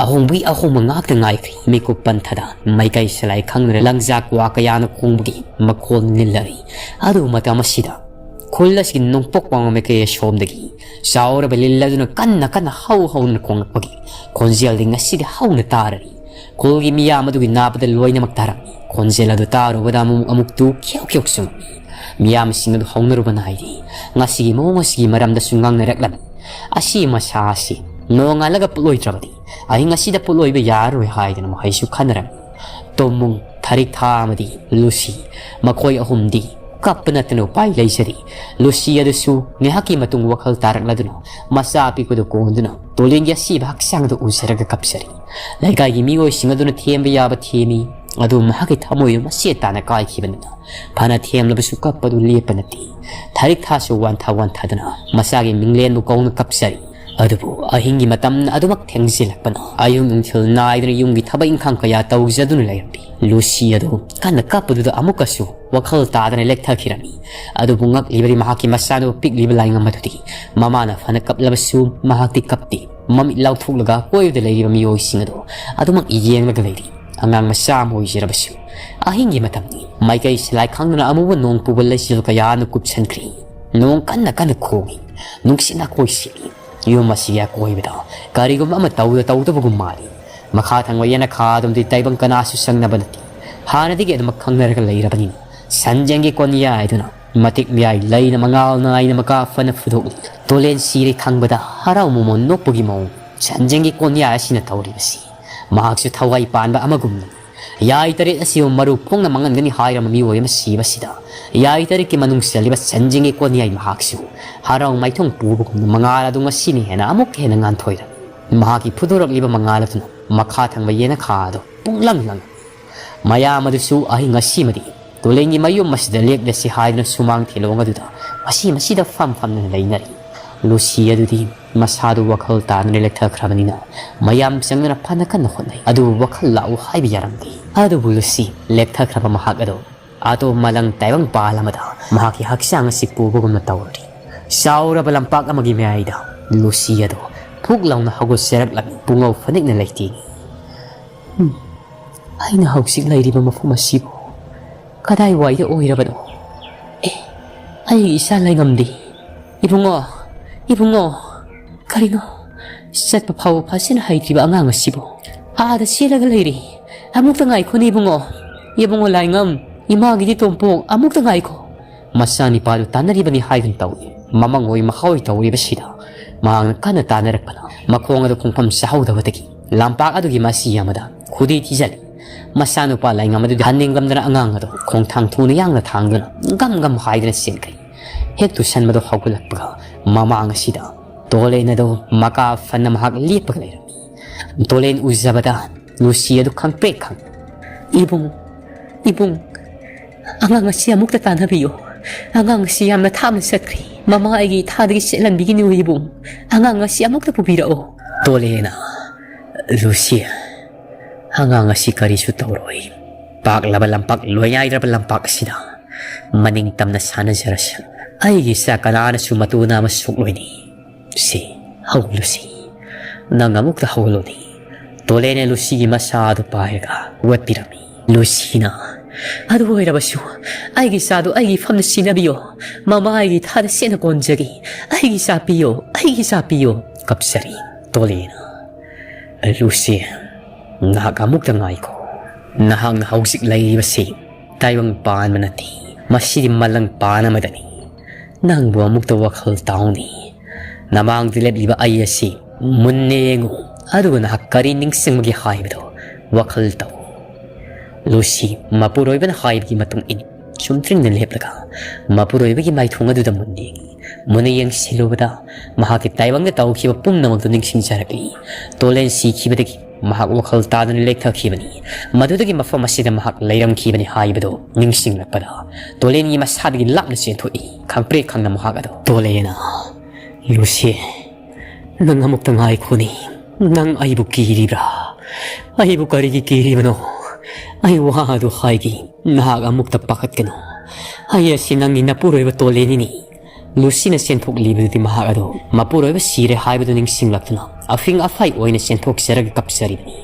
ꯑꯍꯣꯡꯕꯒꯤ ꯑꯍꯣꯡꯕ ꯉꯥꯛꯇ ꯉꯥꯏꯈ꯭ꯔꯤ꯫ ꯃꯤꯀꯨꯞ ꯄꯟꯊꯗ ꯃꯥꯏꯀꯩ ꯁꯂꯥꯏ ꯈꯪꯗꯅ ꯂꯪꯖꯥ ꯀ꯭ꯋꯥ ꯀꯌꯥꯅ ꯈꯣꯡꯕꯒꯤ ꯃꯈꯣꯜ ꯅꯤꯜꯂꯔꯤ꯫ ꯑꯗꯨ ꯃꯇꯝ ꯑꯁꯤꯗ ꯈꯨꯜ ꯑꯁꯤꯒꯤ ꯅꯣꯡꯄꯣꯛ ꯋꯥꯡꯃ ꯃꯥꯏꯀꯩ ꯑꯁꯣꯝꯗꯒꯤ ꯆꯥꯎꯔꯕ ꯂꯤꯜ ꯑꯗꯨꯅ ꯀꯟꯅ ꯀꯟꯅ ꯍꯧ ꯍꯧꯅ ꯈꯣꯡꯂꯛꯄꯒꯤ ꯈꯣꯟꯖꯦꯜꯗꯤ ꯉꯁꯤꯗꯤ ꯍꯧꯅ ꯇꯥꯔꯔꯤ꯫ ꯈꯨꯜꯒꯤ ꯃꯤꯌꯥꯝ ꯑꯗꯨꯒꯤ ꯅꯥꯕꯗ ꯂꯣꯏꯅꯃꯛ ꯇꯥꯔꯝꯃꯤ꯫ ꯈꯣꯟꯖꯦꯜ ꯑꯗꯨ ꯇꯥꯔꯨꯕꯗ ꯑꯃꯨꯛ ꯑꯃꯨꯛꯇꯨ ꯈ꯭ꯌꯧ ꯈ꯭ꯌꯧ ꯆꯨꯝꯃꯤ꯫ ꯃꯤꯌꯥꯝꯁꯤꯡ ꯑꯗꯨ ꯍꯧꯅꯔꯨꯕ ꯅꯥꯏꯗꯦ꯫ ꯉꯁꯤꯒꯤ ꯃꯑꯣꯡ ꯑꯁꯤꯒꯤ ꯃꯔꯝꯗꯁꯨ ꯉꯥꯡꯅꯔꯛꯂꯝꯃꯤ꯫ ꯑꯁꯤ ꯃꯁꯥ ꯑꯁꯤ ꯅꯣꯡꯉꯥꯜꯂꯒ ꯄꯣꯠꯂꯣꯏꯗ꯭ꯔꯕꯗꯤ ꯑꯍꯤꯡ ꯑꯁꯤꯗ ꯄꯣꯠꯂꯣꯏꯕ ꯌꯥꯔꯔꯣꯏ ꯍꯥꯏꯗꯅ ꯃꯈꯣꯏꯁꯨ ꯈꯟꯅꯔꯝꯃꯤ꯫ ꯇꯣꯃꯨꯡ, ꯊꯥꯔꯤꯛꯊꯥ ꯑꯃꯗꯤ ꯂꯨꯁꯤ, ꯃꯈꯣꯏ ꯑꯍꯨꯝꯗꯤ ꯀꯞꯄ ꯅꯠꯇꯅ ꯎꯄꯥꯏ ꯂꯩꯖꯔꯤ꯫ ꯂꯨꯁꯤ ꯑꯗꯨꯁꯨ ꯉꯥꯏꯍꯥꯛꯀꯤ ꯃꯇꯨꯡ ꯋꯥꯈꯜ ꯇꯥꯔꯛꯂꯗꯨꯅ ꯃꯆꯥ ꯑꯄꯤꯛꯄꯗꯨ ꯀꯣꯟꯗꯨꯅ ꯇꯣꯂꯦꯟꯒꯤ ꯑꯁꯤꯕ ꯍꯛꯆꯥꯡꯗꯨ ꯎꯖꯔꯒ ꯀꯞꯆꯔꯤ꯫ ꯂꯩꯀꯥꯏꯒꯤ ꯃꯤꯑꯣꯏꯁꯤꯡ ꯑꯗꯨꯅ ꯊꯦꯝꯕ ꯌꯥꯕ ꯊꯦꯝꯃꯤ, ꯑꯗꯨꯕꯨ ꯃꯍꯥꯛꯀꯤ ꯊꯃꯣꯏꯗꯨ ꯃꯆꯦꯠ ꯇꯥꯅ ꯀꯥꯏꯈꯤꯕꯅꯤꯅ ꯐꯅ ꯊꯦꯝꯂꯕꯁꯨ ꯀꯞꯄꯗꯨ ꯂꯦꯞꯄ ꯅꯠꯇꯦ꯫ ꯊꯥꯔꯤꯛꯊꯥꯁꯨ ꯋꯥꯟꯊ ꯋꯥꯟꯊꯗꯨꯅ ꯃꯆꯥꯒꯤ ꯃꯤꯡꯂꯦꯟꯕꯨ ꯀꯧꯅ ꯀꯞꯆꯔꯤ꯫ ꯑꯗꯨꯕꯨ ꯑꯍꯤꯡꯒꯤ ꯃꯇꯝ ꯑꯗꯨꯃꯛ ꯊꯦꯡꯖꯤꯜꯂꯛꯄꯅ ꯑꯌꯨꯛ ꯅꯨꯡꯊꯤꯜ ꯅꯥꯏꯗꯅ ꯌꯨꯝꯒꯤ ꯊꯕꯛ ꯏꯪꯈꯥꯡ ꯀꯌꯥ ꯇꯧꯖꯗꯨꯅ ꯂꯩꯔꯝꯃꯤ꯫ ꯂꯨꯁꯤ ꯑꯗꯨ ꯀꯟꯅ ꯀꯞꯄꯗꯨꯗ ꯑꯃꯨꯛꯀꯁꯨ ꯋꯥꯈꯜ ꯇꯥꯗꯅ ꯂꯦꯛꯊꯈꯤꯔꯝꯃꯤ꯫ ꯑꯗꯨꯕꯨ ꯉꯛꯂꯤꯕꯗꯤ ꯃꯍꯥꯛꯀꯤ ꯃꯆꯥꯅꯨꯄꯥ ꯄꯤꯛꯂꯤꯕ ꯂꯥꯏꯉꯝ ꯑꯗꯨꯗꯤ ꯃꯃꯥꯅ ꯐꯅ ꯀꯞꯂꯕꯁꯨ ꯃꯍꯥꯛꯇꯤ ꯀꯞꯇꯦ꯫ ꯃꯃꯤꯠ ꯂꯥꯎꯊꯣꯛꯂꯒ ꯀꯣꯏꯕꯗ ꯂꯩꯔꯤꯕ ꯃꯤꯑꯣꯏꯁꯤꯡ ꯑꯗꯨ ꯑꯗꯨꯃꯛ ꯌꯦꯡꯂꯒ ꯂꯩꯔꯤ꯫ ꯑꯉꯥꯡ ꯃꯆꯥ ꯑꯃ ꯑꯣꯏꯖꯔꯕꯁꯨ꯫ ꯑꯍꯤꯡꯒꯤ ꯃꯇꯝꯅꯤ꯫ ꯃꯥꯏꯀꯩ ꯁꯂꯥꯏ ꯈꯪꯗꯅ ꯑꯃꯨꯕ ꯅꯣꯡ ꯄꯨꯕ ꯂꯩꯆꯤꯜ ꯀꯌꯥꯅ ꯀꯨꯞꯁꯟꯈ꯭ꯔꯤ꯫ ꯅꯣꯡ ꯀꯟꯅ ꯀꯟꯅ ꯈꯣꯡꯏ꯫ ꯅꯨꯡꯁꯤꯠꯅ ꯀꯣꯏꯁꯤꯜꯂꯤ꯫ ꯌꯨꯝ ꯑꯁꯤꯒꯤ ꯑꯀꯣꯏꯕꯗ ꯀꯔꯤꯒꯨꯝꯕ ꯑꯃ ꯇꯧꯗ ꯇꯧꯗꯕꯒꯨꯝ ꯃꯥꯜꯂꯤ꯫ ꯃꯈꯥ ꯊꯪꯕ ꯌꯦꯅꯈꯥ ꯑꯗꯨꯝꯗꯤ ꯇꯥꯏꯕꯪ ꯀꯅꯥꯁꯨ ꯆꯪꯅꯕ ꯅꯠꯇꯦ꯫ ꯍꯥꯟꯅꯗꯒꯤ ꯑꯗꯨꯃꯛ ꯈꯪꯅꯔꯒ ꯂꯩꯔꯕꯅꯤꯅ ꯁꯟꯖꯦꯡꯒꯤ ꯀꯣꯟꯌꯥꯏꯗꯨꯅ ꯃꯇꯤꯛ ꯃꯌꯥꯏ ꯂꯩꯅ ꯃꯉꯥꯜ ꯅꯥꯏꯅ ꯃꯀꯥ ꯐꯅ ꯐꯨꯗꯣꯛꯂꯤ꯫ ꯇꯣꯂꯦꯟ ꯁꯤꯔꯦ ꯈꯪꯕꯗ ꯍꯔꯥꯎ ꯃꯣꯃꯣꯟ ꯅꯣꯛꯄꯒꯤ ꯃꯑꯣꯡ ꯁꯟꯖꯦꯡꯒꯤ ꯀꯣꯟꯌꯥꯏ ꯑꯁꯤꯅ ꯇꯧꯔꯤꯕꯁꯤ꯫ ꯃꯍꯥꯛꯁꯨ ꯊꯋꯥꯏ ꯄꯥꯟꯕ ꯑꯃꯒꯨꯝꯅ ꯌꯥꯏ ꯇꯔꯦꯠ ꯑꯁꯤꯕꯨ ꯃꯔꯨ ꯐꯣꯡꯅ ꯃꯥꯡꯍꯟꯒꯅꯤ ꯍꯥꯏꯔꯝꯕ ꯃꯤꯑꯣꯏ ꯑꯃ ꯁꯤꯕꯁꯤꯗ ꯌꯥꯏ ꯇꯔꯦꯠꯀꯤ ꯃꯅꯨꯡ ꯆꯜꯂꯤꯕ ꯁꯟꯖꯤꯡꯒꯤ ꯀꯣꯟꯌꯥꯏ ꯃꯍꯥꯛꯁꯨ ꯍꯔꯥꯎ ꯃꯥꯏꯊꯣꯡ ꯄꯨꯕꯒꯨꯝꯅ ꯃꯉꯥꯜ ꯑꯗꯨ ꯉꯁꯤꯅ ꯍꯦꯟꯅ ꯑꯃꯨꯛꯀ ꯍꯦꯟꯅ ꯉꯥꯟꯊꯣꯏꯔꯝꯃꯤ꯫ ꯃꯍꯥꯛꯀꯤ ꯐꯨꯗꯣꯔꯛꯂꯤꯕ ꯃꯉꯥꯜ ꯑꯗꯨꯅ ꯃꯈꯥ ꯊꯪꯕ ꯌꯦꯅꯈꯥ ꯑꯗꯨ ꯄꯨꯡꯂꯪ ꯂꯪꯏ꯫ ꯃꯌꯥꯝ ꯑꯗꯨꯁꯨ ꯑꯍꯤꯡ ꯑꯁꯤꯃꯗꯤ ꯇꯨꯂꯦꯟꯒꯤ ꯃꯌꯨꯝ ꯑꯁꯤꯗ ꯂꯦꯛꯂꯁꯤ ꯍꯥꯏꯗꯨꯅ ꯁꯨꯃꯥꯡ ꯊꯤꯂꯣꯡ ꯑꯗꯨꯗ ꯃꯁꯤ ꯃꯁꯤꯗ ꯐꯝ ꯐꯝꯗꯨꯅ ꯂꯩꯅꯔꯤ꯫ ꯂꯨꯁꯤ ꯑꯗꯨꯗꯤ ꯃꯁꯥꯗꯨ ꯋꯥꯈꯜ ꯇꯥꯗꯨꯅ ꯂꯦꯛꯊꯈ꯭ꯔꯕꯅꯤꯅ ꯃꯌꯥꯝ ꯆꯪꯗꯨꯅ ꯐꯅ ꯀꯟꯅ ꯍꯣꯠꯅꯩ꯫ ꯑꯗꯨꯕꯨ ꯋꯥꯈꯜ ꯂꯥꯛꯎ ꯍꯥꯏꯕ ꯌꯥꯔꯝꯗꯦ꯫ ꯑꯗꯨꯕꯨ ꯂꯨꯁꯤ ꯂꯦꯛꯊꯈ꯭ꯔꯕ ꯃꯍꯥꯛ ꯑꯗꯨ ꯑꯇꯣꯞ ꯃꯂꯪ ꯇꯥꯏꯕꯪ ꯄꯥꯜ ꯑꯃꯗ ꯃꯍꯥꯛꯀꯤ ꯍꯛꯆꯥꯡ ꯑꯁꯤ ꯄꯨꯕꯒꯨꯝꯅ ꯇꯧꯔꯤ꯫ ꯆꯥꯎꯔꯕ ꯂꯝꯄꯥꯛ ꯑꯃꯒꯤ ꯃꯌꯥꯏꯗ ꯂꯨꯁꯤ ꯑꯗꯨ ꯐꯨꯛ ꯂꯥꯎꯅ ꯍꯧꯒꯠꯆꯔꯛꯂꯝꯃꯤ꯫ ꯄꯨꯡꯉꯧ ꯐꯅꯦꯛꯅ ꯂꯩꯇꯦꯡꯏ꯫ "ꯎꯝ, ꯑꯩꯅ ꯍꯧꯖꯤꯛ ꯂꯩꯔꯤꯕ ꯃꯐꯝ ꯑꯁꯤꯕꯨ ꯀꯗꯥꯏꯋꯥꯏꯗ ꯑꯣꯏꯔꯕꯅꯣ? ꯑꯦ, ꯑꯩꯒꯤ ꯏꯆꯥ ꯂꯩꯉꯝꯗꯤ꯫ ꯏꯕꯨꯡꯉꯣ, ꯏꯕꯨꯡꯉꯣ, ꯀꯔꯤꯅꯣ? ꯆꯠꯄ ꯐꯥꯎꯕ ꯐꯖꯅ ꯍꯩꯇ꯭ꯔꯤꯕ ꯑꯉꯥꯡ ꯑꯁꯤꯕꯨ ꯑꯥꯗ ꯆꯦꯜꯂꯒ ꯂꯩꯔꯤ꯫ ꯑꯃꯨꯛꯇ ꯉꯥꯏꯈꯣꯅꯦ ꯏꯕꯨꯡꯉꯣ꯫ ꯏꯕꯨꯡꯉꯣ ꯂꯥꯏꯉꯝ, ꯏꯃꯥꯒꯤꯗꯤ ꯇꯣꯝꯄꯣꯛ, ꯑꯃꯨꯛꯇ ꯉꯥꯏꯈꯣ꯫" ꯃꯆꯥꯅꯤꯄꯥꯗꯨ ꯇꯥꯟꯅꯔꯤꯕꯅꯤ ꯍꯥꯏꯗꯨꯅ ꯇꯧꯏ꯫ ꯃꯃꯪ ꯑꯣꯏ ꯃꯍꯥ ꯑꯣꯏ ꯇꯧꯔꯤꯕꯁꯤꯗ ꯃꯍꯥꯛꯅ ꯀꯟꯅ ꯇꯥꯟꯅꯔꯛꯄꯅ ꯃꯈꯣꯡ ꯑꯗꯨ ꯈꯣꯡꯐꯝ ꯆꯥꯍꯧꯗꯕꯗꯒꯤ ꯂꯝꯄꯥꯛ ꯑꯗꯨꯒꯤ ꯃꯁꯤ ꯑꯃꯗ ꯈꯨꯗꯤ ꯊꯤꯖꯤꯜꯂꯤ꯫ ꯃꯆꯥꯅꯨꯄꯥ ꯂꯥꯏꯉꯝ ꯑꯗꯨꯗꯤ ꯍꯟꯅꯤꯡꯂꯝꯗꯅ ꯑꯉꯥꯡ ꯑꯗꯨ ꯈꯣꯡꯊꯥꯡ ꯊꯨꯅ ꯌꯥꯡꯅ ꯊꯥꯡꯗꯨꯅ ꯒꯝ ꯒꯝ ꯍꯥꯏꯗꯨꯅ ꯆꯦꯟꯈ꯭ꯔꯦ꯫ ꯍꯦꯛ ꯇꯨꯁꯟꯕꯗꯨ ꯍꯧꯒꯠꯂꯛꯄꯒ ꯃꯃꯥꯡ ꯑꯁꯤꯗ ꯇꯣꯂꯦꯟ ꯑꯗꯨ ꯃꯀꯥ ꯐꯅ ꯃꯍꯥꯛ ꯂꯦꯞꯄꯒ ꯂꯩꯔꯝꯃꯤ꯫ ꯇꯣꯂꯦꯟ ꯎꯖꯕꯗ ꯂꯨꯁꯤ ꯑꯗꯨ ꯈꯪꯄ꯭ꯔꯦꯛ ꯈꯪꯉꯤ꯫ "ꯏꯕꯨꯡ, ꯏꯕꯨꯡ, ꯑꯉꯥꯡ ꯑꯁꯤ ꯑꯃꯨꯛꯇ ꯇꯥꯟꯅꯕꯤꯌꯨ꯫ ꯑꯉꯥꯡ ꯑꯁꯤ ꯌꯥꯝꯅ ꯊꯥꯞꯅ ꯆꯠꯈ꯭ꯔꯦ꯫ ꯃꯃꯥ ꯑꯩꯒꯤ ꯏꯊꯥꯗꯒꯤ ꯆꯦꯜꯍꯟꯕꯤꯒꯅꯨ ꯏꯕꯨꯡ꯫ ꯑꯉꯥꯡ ꯑꯁꯤ ꯑꯃꯨꯛꯇ ꯄꯨꯕꯤꯔꯛꯑꯣ꯫" ꯇꯣꯂꯦꯅ, "ꯂꯨꯁꯤ, ꯑꯉꯥꯡ ꯑꯁꯤ ꯀꯔꯤꯁꯨ ꯇꯧꯔꯣꯏ꯫ ꯄꯥꯛꯂꯕ ꯂꯝꯄꯥꯛ, ꯂꯣꯏꯅꯥꯏꯗ꯭ꯔꯕ ꯂꯝꯄꯥꯛ ꯑꯁꯤꯗ ꯃꯅꯤꯡ ꯇꯝꯅ ꯁꯥꯟꯅꯖꯔꯁꯅꯨ꯫ ꯑꯩꯒꯤ ꯏꯆꯥ ꯀꯅꯥꯅꯁꯨ ꯃꯇꯨ ꯅꯥꯝꯃ ꯁꯣꯛꯂꯣꯏꯅꯤ꯫ ꯁꯤ, ꯍꯧꯒꯠꯂꯨꯁꯤ꯫ ꯅꯪ ꯑꯃꯨꯛꯇ ꯍꯧꯒꯠꯂꯨꯅꯤ꯫" ꯇꯣꯂꯦꯅ ꯂꯨꯁꯤꯒꯤ ꯃꯁꯥ ꯑꯗꯨ ꯄꯥꯏꯔꯒ ꯍꯧꯒꯠꯄꯤꯔꯝꯃꯤ꯫ ꯂꯨꯁꯤꯅ, "ꯑꯗꯨ ꯑꯣꯏꯔꯕꯁꯨ ꯑꯩꯒꯤ ꯏꯆꯥꯗꯨ ꯑꯩꯒꯤ ꯏꯐꯝꯗ ꯁꯤꯟꯅꯕꯤꯌꯣ꯫ ꯃꯃꯥ ꯑꯩꯒꯤ ꯏꯊꯥꯗ ꯆꯦꯠꯅ ꯀꯣꯟꯖꯒꯦ꯫ ꯑꯩꯒꯤ ꯏꯆꯥ ꯄꯤꯌꯣ, ꯑꯩꯒꯤ ꯏꯆꯥ ꯄꯤꯌꯣ꯫" ꯀꯞꯆꯔꯤ꯫ ꯇꯣꯂꯦꯅ, "ꯂꯨꯁꯤ, ꯉꯥꯏꯍꯥꯛ ꯑꯃꯨꯛꯇ ꯉꯥꯏꯈꯣ꯫ ꯅꯍꯥꯛꯅ ꯍꯧꯖꯤꯛ ꯂꯩꯔꯤꯕꯁꯤ ꯇꯥꯏꯕꯪ ꯄꯥꯟꯕ ꯅꯠꯇꯦ꯫ ꯃꯁꯤꯗꯤ ꯃꯂꯪ ꯄꯥꯟ ꯑꯃꯗꯅꯤ꯫ ꯅꯪꯕꯨ ꯑꯃꯨꯛꯇ ꯋꯥꯈꯜ ꯇꯥꯎꯅꯤ꯫ ꯅꯃꯥꯡꯗ ꯂꯦꯞꯂꯤꯕ ꯑꯩ ꯑꯁꯤ ꯃꯨꯟꯅ ꯌꯦꯡꯉꯨ, ꯑꯗꯨꯒ ꯅꯍꯥꯛ ꯀꯔꯤ ꯅꯤꯡꯁꯤꯡꯕꯒꯦ ꯍꯥꯏꯕꯗꯨ ꯋꯥꯈꯜ ꯇꯧ꯫" ꯂꯨꯁꯤ ꯃꯄꯨꯔꯣꯏꯕꯅ ꯍꯥꯏꯕꯒꯤ ꯃꯇꯨꯡ ꯏꯟꯅ ꯆꯨꯝꯗ꯭ꯔꯤꯡꯅ ꯂꯦꯞꯂꯒ ꯃꯄꯨꯔꯣꯏꯕꯒꯤ ꯃꯥꯏꯊꯣꯡ ꯑꯗꯨꯗ ꯃꯨꯟꯅ ꯌꯦꯡꯏ꯫ ꯃꯨꯟꯅ ꯌꯦꯡꯁꯤꯜꯂꯨꯕꯗ ꯃꯍꯥꯛꯀꯤ ꯇꯥꯏꯕꯪꯗ ꯇꯧꯈꯤꯕ ꯄꯨꯝꯅꯃꯛꯇꯨ ꯅꯤꯡꯁꯤꯡꯖꯔꯛꯂꯤ꯫ ꯇꯣꯂꯦꯟ ꯁꯤꯈꯤꯕꯗꯒꯤ ꯃꯍꯥꯛ ꯋꯥꯈꯜ ꯇꯥꯗꯅ ꯂꯦꯛꯊꯈꯤꯕꯅꯤ꯫ ꯃꯗꯨꯗꯒꯤ ꯃꯐꯝ ꯑꯁꯤꯗ ꯃꯍꯥꯛ ꯂꯩꯔꯝꯈꯤꯕꯅꯤ ꯍꯥꯏꯕꯗꯨ ꯅꯤꯡꯁꯤꯡꯂꯛꯄꯗ ꯇꯣꯂꯦꯟꯒꯤ ꯃꯁꯥꯗꯒꯤ ꯂꯥꯞꯅ ꯆꯦꯟꯊꯣꯛꯏ꯫ ꯈꯪꯄ꯭ꯔꯦꯛ ꯈꯪꯅ ꯃꯍꯥꯛ ꯑꯗꯨ ꯇꯣꯂꯦꯟꯅ, "ꯂꯨꯁꯤ, ꯅꯪ ꯑꯃꯨꯛꯇ ꯉꯥꯏꯈꯣꯅꯦ꯫ ꯅꯪ ꯑꯩꯕꯨ ꯀꯤꯔꯤꯕ꯭ꯔꯥ? ꯑꯩꯕꯨ ꯀꯔꯤꯒꯤ ꯀꯤꯔꯤꯕꯅꯣ? ꯑꯩ ꯋꯥ ꯑꯗꯨ ꯍꯥꯏꯒꯦ, ꯅꯍꯥꯛ ꯑꯃꯨꯛꯇ ꯄꯥꯈꯠꯀꯅꯨ꯫ ꯑꯩ ꯑꯁꯤ ꯅꯪꯒꯤ ꯅꯄꯨꯔꯣꯏꯕ ꯇꯣꯂꯦꯟꯅꯤꯅꯤ꯫" ꯂꯨꯁꯤꯅ ꯆꯦꯟꯊꯣꯛꯂꯤꯕꯗꯨꯗꯤ ꯃꯍꯥꯛ ꯑꯗꯨ ꯃꯄꯨꯔꯣꯏꯕ ꯁꯤꯔꯦ ꯍꯥꯏꯕꯗꯨ ꯅꯤꯡꯁꯤꯡꯂꯛꯇꯨꯅ ꯑꯐꯤꯡ ꯑꯐꯥꯏ ꯑꯣꯏꯅ ꯆꯦꯟꯊꯣꯛꯆꯔꯒ ꯀꯞꯆꯔꯤꯕꯅꯤ꯫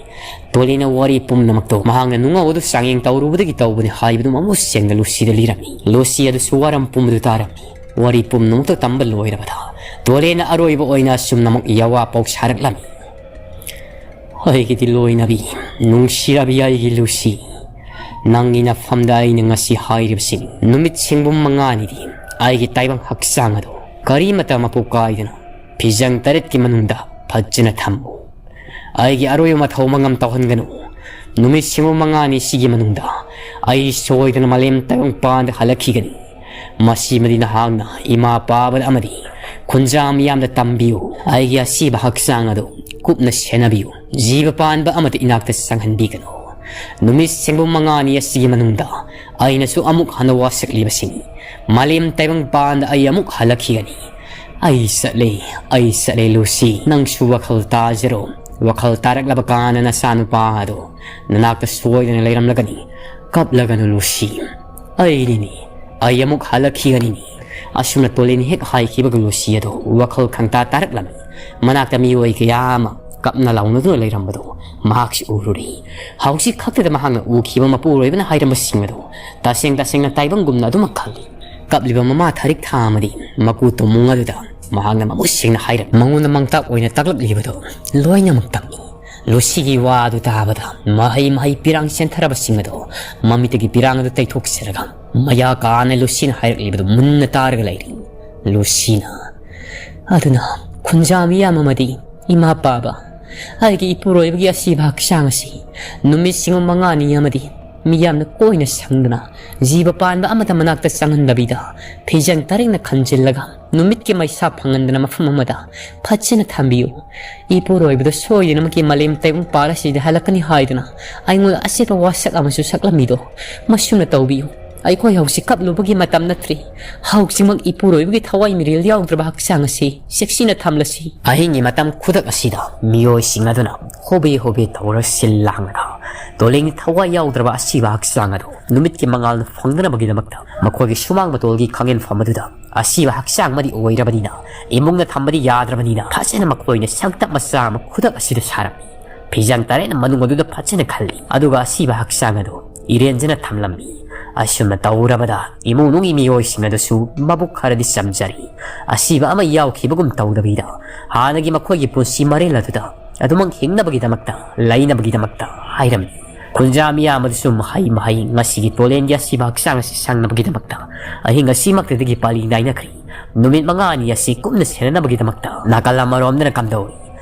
ꯇꯣꯂꯦꯟꯅ ꯋꯥꯔꯤ ꯄꯨꯝꯅꯃꯛꯇꯨ ꯃꯍꯥꯛꯅ ꯅꯨꯡꯉꯥꯎ ꯑꯗꯨ ꯆꯥꯡꯌꯦꯡ ꯇꯧꯔꯨꯕꯗꯒꯤ ꯇꯧꯕꯅꯤ ꯍꯥꯏꯕꯗꯨ ꯃꯃꯨꯠ ꯁꯦꯡꯅ ꯂꯨꯁꯤꯗ ꯂꯤꯔꯝꯃꯤ꯫ ꯂꯨꯁꯤ ꯑꯗꯨꯁꯨ ꯋꯥꯔꯝ ꯄꯨꯝꯕꯗꯨ ꯇꯥꯔꯝꯃꯤ꯫ ꯋꯥꯔꯤ ꯄꯨꯝꯅꯃꯛꯇꯨ ꯇꯝꯕ ꯂꯣꯏꯔꯕꯗ ꯇꯣꯂꯦꯟꯅ ꯑꯔꯣꯏꯕ ꯑꯣꯏꯅ ꯑꯁꯨꯝꯅꯃꯛ ꯌꯥꯋꯥ ꯄꯥꯎ ꯁꯥꯔꯛꯂꯝꯃꯤ꯫ "ꯑꯩꯒꯤꯗꯤ ꯂꯣꯏꯅꯕꯤ, ꯅꯨꯡꯁꯤꯔꯕꯤ ꯑꯩꯒꯤ ꯂꯨꯁꯤ, ꯅꯪꯒꯤ ꯅꯐꯝꯗ ꯑꯩꯅ ꯉꯁꯤ ꯍꯥꯏꯔꯤꯕꯁꯤꯅꯤ꯫ ꯅꯨꯃꯤꯠ ꯁꯤꯡꯕꯨꯝ ꯃꯉꯥꯅꯤꯗꯤ ꯑꯩꯒꯤ ꯇꯥꯏꯕꯪ ꯍꯛꯆꯥꯡ ꯑꯗꯨ ꯀꯔꯤꯃꯇ ꯃꯄꯨ ꯀꯥꯏꯗꯅ ꯐꯤꯖꯪ ꯇꯔꯦꯠꯀꯤ ꯃꯅꯨꯡꯗ ꯐꯖꯅ ꯊꯝꯃꯨ꯫ ꯑꯩꯒꯤ ꯑꯔꯣꯏꯕ ꯃꯊꯧ ꯃꯉꯝ ꯇꯧꯍꯟꯒꯅꯨ꯫ ꯅꯨꯃꯤꯠ ꯁꯤꯡꯕꯨꯝ ꯃꯉꯥꯅꯤ ꯁꯤꯒꯤ ꯃꯅꯨꯡꯗ ꯑꯩ ꯁꯣꯏꯗꯅ ꯃꯥꯂꯦꯝ ꯇꯥꯏꯕꯪꯄꯥꯟꯗ ꯍꯜꯂꯛꯈꯤꯒꯅꯤ꯫ ꯃꯁꯤꯃꯗꯤ ꯅꯍꯥꯛꯅ ꯏꯃꯥ ꯄꯥꯕꯗ ꯑꯃꯗꯤ ꯈꯨꯟꯖꯥ ꯃꯤꯌꯥꯝꯗ ꯇꯝꯕꯤꯌꯨ꯫ ꯑꯩꯒꯤ ꯑꯁꯤꯕ ꯍꯛꯆꯥꯡ ꯑꯗꯨ ꯀꯨꯞꯅ ꯁꯦꯟꯅꯕꯤꯌꯨ꯫ ꯖꯤꯕ ꯄꯥꯟꯕ ꯑꯃꯠꯇ ꯏꯅꯥꯛꯇ ꯆꯪꯍꯟꯕꯤꯒꯅꯨ꯫ ꯅꯨꯃꯤꯠ ꯁꯦꯡꯕꯨꯝ ꯃꯉꯥꯅꯤ ꯑꯁꯤꯒꯤ ꯃꯅꯨꯡꯗ ꯑꯩꯅꯁꯨ ꯑꯃꯨꯛ ꯍꯟꯅ ꯋꯥꯁꯛꯂꯤꯕꯁꯤꯅꯤ꯫ ꯃꯥꯂꯦꯝ ꯇꯥꯏꯕꯪꯄꯥꯟꯗ ꯑꯩ ꯑꯃꯨꯛ ꯍꯜꯂꯛꯈꯤꯒꯅꯤ꯫ ꯑꯩ ꯆꯠꯂꯦ, ꯑꯩ ꯆꯠꯂꯦ ꯂꯨꯁꯤ꯫ ꯅꯪꯁꯨ ꯋꯥꯈꯜ ꯇꯥꯖꯔꯣ꯫ ꯋꯥꯈꯜ ꯇꯥꯔꯛꯂꯕ ꯀꯥꯟꯗ ꯅꯆꯥꯅꯨꯄꯥ ꯑꯗꯣ ꯅꯅꯥꯛꯇ ꯁꯣꯏꯗꯅ ꯂꯩꯔꯝꯂꯒꯅꯤ꯫ ꯀꯞꯂꯒꯅꯨ ꯂꯨꯁꯤ꯫ ꯑꯩꯅꯤꯅꯦ, ꯑꯩ ꯑꯃꯨꯛ ꯍꯜꯂꯛꯈꯤꯒꯅꯤꯅꯦ꯫" ꯑꯁꯨꯝꯅ ꯇꯣꯂꯦꯟ ꯍꯦꯛ ꯍꯥꯏꯈꯤꯕꯒ ꯂꯨꯁꯤ ꯑꯗꯣ ꯋꯥꯈꯜ ꯈꯪꯇꯥ ꯇꯥꯔꯛꯂꯝꯃꯤ꯫ ꯃꯅꯥꯛꯇ ꯃꯤꯑꯣꯏ ꯀꯌꯥ ꯑꯃ ꯀꯞꯅ ꯂꯥꯎꯅꯗꯨꯅ ꯂꯩꯔꯝꯕꯗꯨ ꯃꯍꯥꯛꯁꯨ ꯎꯔꯨꯔꯦ꯫ ꯍꯧꯖꯤꯛ ꯈꯛꯇꯗ ꯃꯍꯥꯛꯅ ꯎꯈꯤꯕ ꯃꯄꯨꯔꯣꯏꯕꯅ ꯍꯥꯏꯔꯝꯕꯁꯤꯡ ꯑꯗꯨ ꯇꯁꯦꯡ ꯇꯁꯦꯡꯅ ꯇꯥꯏꯕꯪꯒꯨꯝꯅ ꯑꯗꯨꯃꯛ ꯈꯜꯂꯤ꯫ ꯀꯞꯂꯤꯕ ꯃꯃꯥ ꯊꯥꯔꯤꯛ ꯊꯥ ꯑꯃꯗꯤ ꯃꯀꯨ ꯇꯨꯝꯃꯨꯡ ꯑꯗꯨꯗ ꯃꯍꯥꯛꯅ ꯃꯃꯨꯠ ꯁꯦꯡꯅ ꯍꯥꯏꯔꯝꯃꯤ꯫ ꯃꯉꯣꯟꯗ ꯃꯥꯡꯇꯥꯛ ꯑꯣꯏꯅ ꯇꯥꯛꯂꯛꯂꯤꯕꯗꯨ ꯂꯣꯏꯅꯃꯛ ꯇꯝꯃꯤ꯫ ꯂꯨꯁꯤꯒꯤ ꯋꯥ ꯑꯗꯨ ꯇꯥꯕꯗ ꯃꯍꯩ ꯃꯍꯩ ꯄꯤꯔꯥꯡ ꯆꯦꯟꯊꯔꯕꯁꯤꯡ ꯑꯗꯨ ꯃꯃꯤꯠꯇꯒꯤ ꯄꯤꯔꯥꯡ ꯑꯗꯨ ꯇꯩꯊꯣꯛꯆꯔꯒ ꯃꯌꯥ ꯀꯥꯅ ꯂꯨꯁꯤꯅ ꯍꯥꯏꯔꯛꯂꯤꯕꯗꯨ ꯃꯨꯟꯅ ꯇꯥꯔꯒ ꯂꯩꯔꯤ꯫ ꯂꯨꯁꯤꯅ, "ꯑꯗꯨꯅ ꯈꯨꯟꯖꯥ ꯃꯤꯌꯥꯝ ꯑꯃꯗꯤ ꯏꯃꯥ ꯄꯥꯕ, ꯑꯩꯒꯤ ꯏꯄꯨꯔꯣꯏꯕꯒꯤ ꯑꯁꯤꯕ ꯍꯛꯆꯥꯡ ꯑꯁꯤ ꯅꯨꯃꯤꯠ ꯁꯤꯡꯕꯨꯝ ꯃꯉꯥꯅꯤ ꯑꯃꯗꯤ ꯃꯤꯌꯥꯝꯅ ꯀꯣꯏꯅ ꯁꯪꯗꯨꯅ, ꯖꯤꯕ ꯄꯥꯟꯕ ꯑꯃꯠꯇ ꯃꯅꯥꯛꯇ ꯆꯪꯍꯟꯗꯕꯤꯗ, ꯐꯤꯖꯪ ꯇꯔꯦꯠꯅ ꯈꯟꯖꯤꯜꯂꯒ, ꯅꯨꯃꯤꯠꯀꯤ ꯃꯩꯁꯥ ꯐꯪꯍꯟꯗꯅ ꯃꯐꯝ ꯑꯃꯗ ꯐꯖꯅ ꯊꯝꯕꯤꯌꯨ꯫ ꯏꯄꯨꯔꯣꯏꯕꯗ ꯁꯣꯏꯗꯅꯃꯛꯀꯤ ꯃꯥꯂꯦꯝ ꯇꯥꯏꯕꯪ ꯄꯥꯜ ꯑꯁꯤꯗ ꯍꯜꯂꯛꯀꯅꯤ ꯍꯥꯏꯗꯨꯅ ꯑꯩꯉꯣꯟꯗ ꯑꯆꯦꯠꯄ ꯋꯥꯁꯛ ꯑꯃꯁꯨ ꯁꯛꯂꯝꯃꯤꯗꯣ, ꯃꯁꯨꯝꯅ ꯇꯧꯕꯤꯌꯨ꯫ ꯑꯩꯈꯣꯏ ꯍꯧꯖꯤꯛ ꯀꯞꯂꯨꯕꯒꯤ ꯃꯇꯝ ꯅꯠꯇ꯭ꯔꯤ꯫ ꯍꯧꯖꯤꯛꯃꯛ ꯏꯄꯨꯔꯣꯏꯕꯒꯤ ꯊꯋꯥꯏ ꯃꯤꯔꯦꯜ ꯌꯥꯎꯗ꯭ꯔꯕ ꯍꯛꯆꯥꯡ ꯑꯁꯤ ꯆꯦꯛꯁꯤꯟꯅ ꯊꯝꯂꯁꯤ꯫ ꯑꯍꯤꯡꯒꯤ ꯃꯇꯝ ꯈꯨꯗꯛ ꯑꯁꯤꯗ ꯃꯤꯑꯣꯏꯁꯤꯡ ꯑꯗꯨꯅ ꯍꯣꯕꯦ ꯍꯣꯕꯦ ꯇꯧꯔ ꯁꯤꯜ ꯂꯥꯡꯂꯒ ꯇꯣꯂꯦꯟꯒꯤ ꯊꯋꯥꯏ ꯌꯥꯎꯗ꯭ꯔꯕ ꯑꯁꯤꯕ ꯍꯛꯆꯥꯡ ꯑꯗꯨ ꯅꯨꯃꯤꯠꯀꯤ ꯃꯉꯥꯜꯅ ꯐꯪꯗꯅꯕꯒꯤꯗꯃꯛꯇ ꯃꯈꯣꯏꯒꯤ ꯁꯨꯃꯥꯡ ꯃꯇꯣꯜꯒꯤ ꯈꯥꯡꯉꯦꯟꯐꯝ ꯑꯗꯨꯗ ꯑꯁꯤꯕ ꯍꯛꯆꯥꯡ ꯑꯃꯗꯤ ꯑꯣꯏꯔꯕꯅꯤꯅ, ꯏꯃꯨꯡꯅ ꯊꯝꯕꯗꯤ ꯌꯥꯗ꯭ꯔꯕꯅꯤꯅ, ꯐꯖꯅ ꯃꯈꯣꯏꯅ ꯁꯪꯇꯞ ꯃꯆꯥ ꯑꯃ ꯈꯨꯗꯛ ꯑꯁꯤꯗ ꯁꯥꯔꯝꯃꯤ꯫ ꯐꯤꯖꯪ ꯇꯔꯦꯠꯅ ꯃꯅꯨꯡ ꯑꯗꯨꯗ ꯐꯖꯅ ꯈꯜꯂꯤ, ꯑꯗꯨꯒ ꯑꯁꯤꯕ ꯍꯛꯆꯥꯡ ꯑꯗꯨ ꯏꯔꯦꯟꯖꯅ ꯊꯝꯂꯝꯃꯤ꯫ ꯑꯁꯨꯝꯅ ꯇꯧꯔꯕꯗ ꯏꯃꯨꯡ ꯃꯅꯨꯡꯒꯤ ꯃꯤꯑꯣꯏꯁꯤꯡ ꯑꯗꯨꯁꯨ ꯃꯕꯨꯛ ꯈꯔꯗꯤ ꯆꯝꯖꯔꯤ꯫ ꯑꯁꯤꯕ ꯑꯃ ꯌꯥꯎꯈꯤꯕꯒꯨꯝ ꯇꯧꯗꯕꯤꯗ ꯍꯥꯟꯅꯒꯤ ꯃꯈꯣꯏꯒꯤ ꯄꯨꯟꯁꯤ ꯃꯔꯦꯜ ꯑꯗꯨꯗ ꯑꯗꯨꯃꯛ ꯍꯤꯡꯅꯕꯒꯤꯗꯃꯛꯇ, ꯂꯩꯅꯕꯒꯤꯗꯃꯛꯇ ꯍꯥꯏꯔꯝꯃꯤ꯫ ꯈꯨꯟꯖꯥ ꯃꯤꯌꯥꯝ ꯑꯗꯨꯁꯨ ꯃꯍꯩ ꯃꯍꯩ ꯉꯁꯤꯒꯤ ꯇꯣꯂꯦꯟꯒꯤ ꯑꯁꯤꯕ ꯍꯛꯆꯥꯡ ꯑꯁꯤ ꯁꯪꯅꯕꯒꯤꯗꯃꯛꯇ ꯑꯍꯤꯡ ꯑꯁꯤꯃꯛꯇꯗꯒꯤ ꯄꯥꯂꯤ ꯅꯥꯏꯅꯈ꯭ꯔꯤ꯫ ꯅꯨꯃꯤꯠ ꯃꯉꯥꯅꯤ ꯑꯁꯤ ꯀꯨꯞꯅ ꯁꯦꯟꯅꯅꯕꯒꯤꯗꯃꯛꯇ ꯅꯥꯀꯜ ꯑꯃꯔꯣꯝꯗꯅ ꯀꯝꯗꯧꯏ?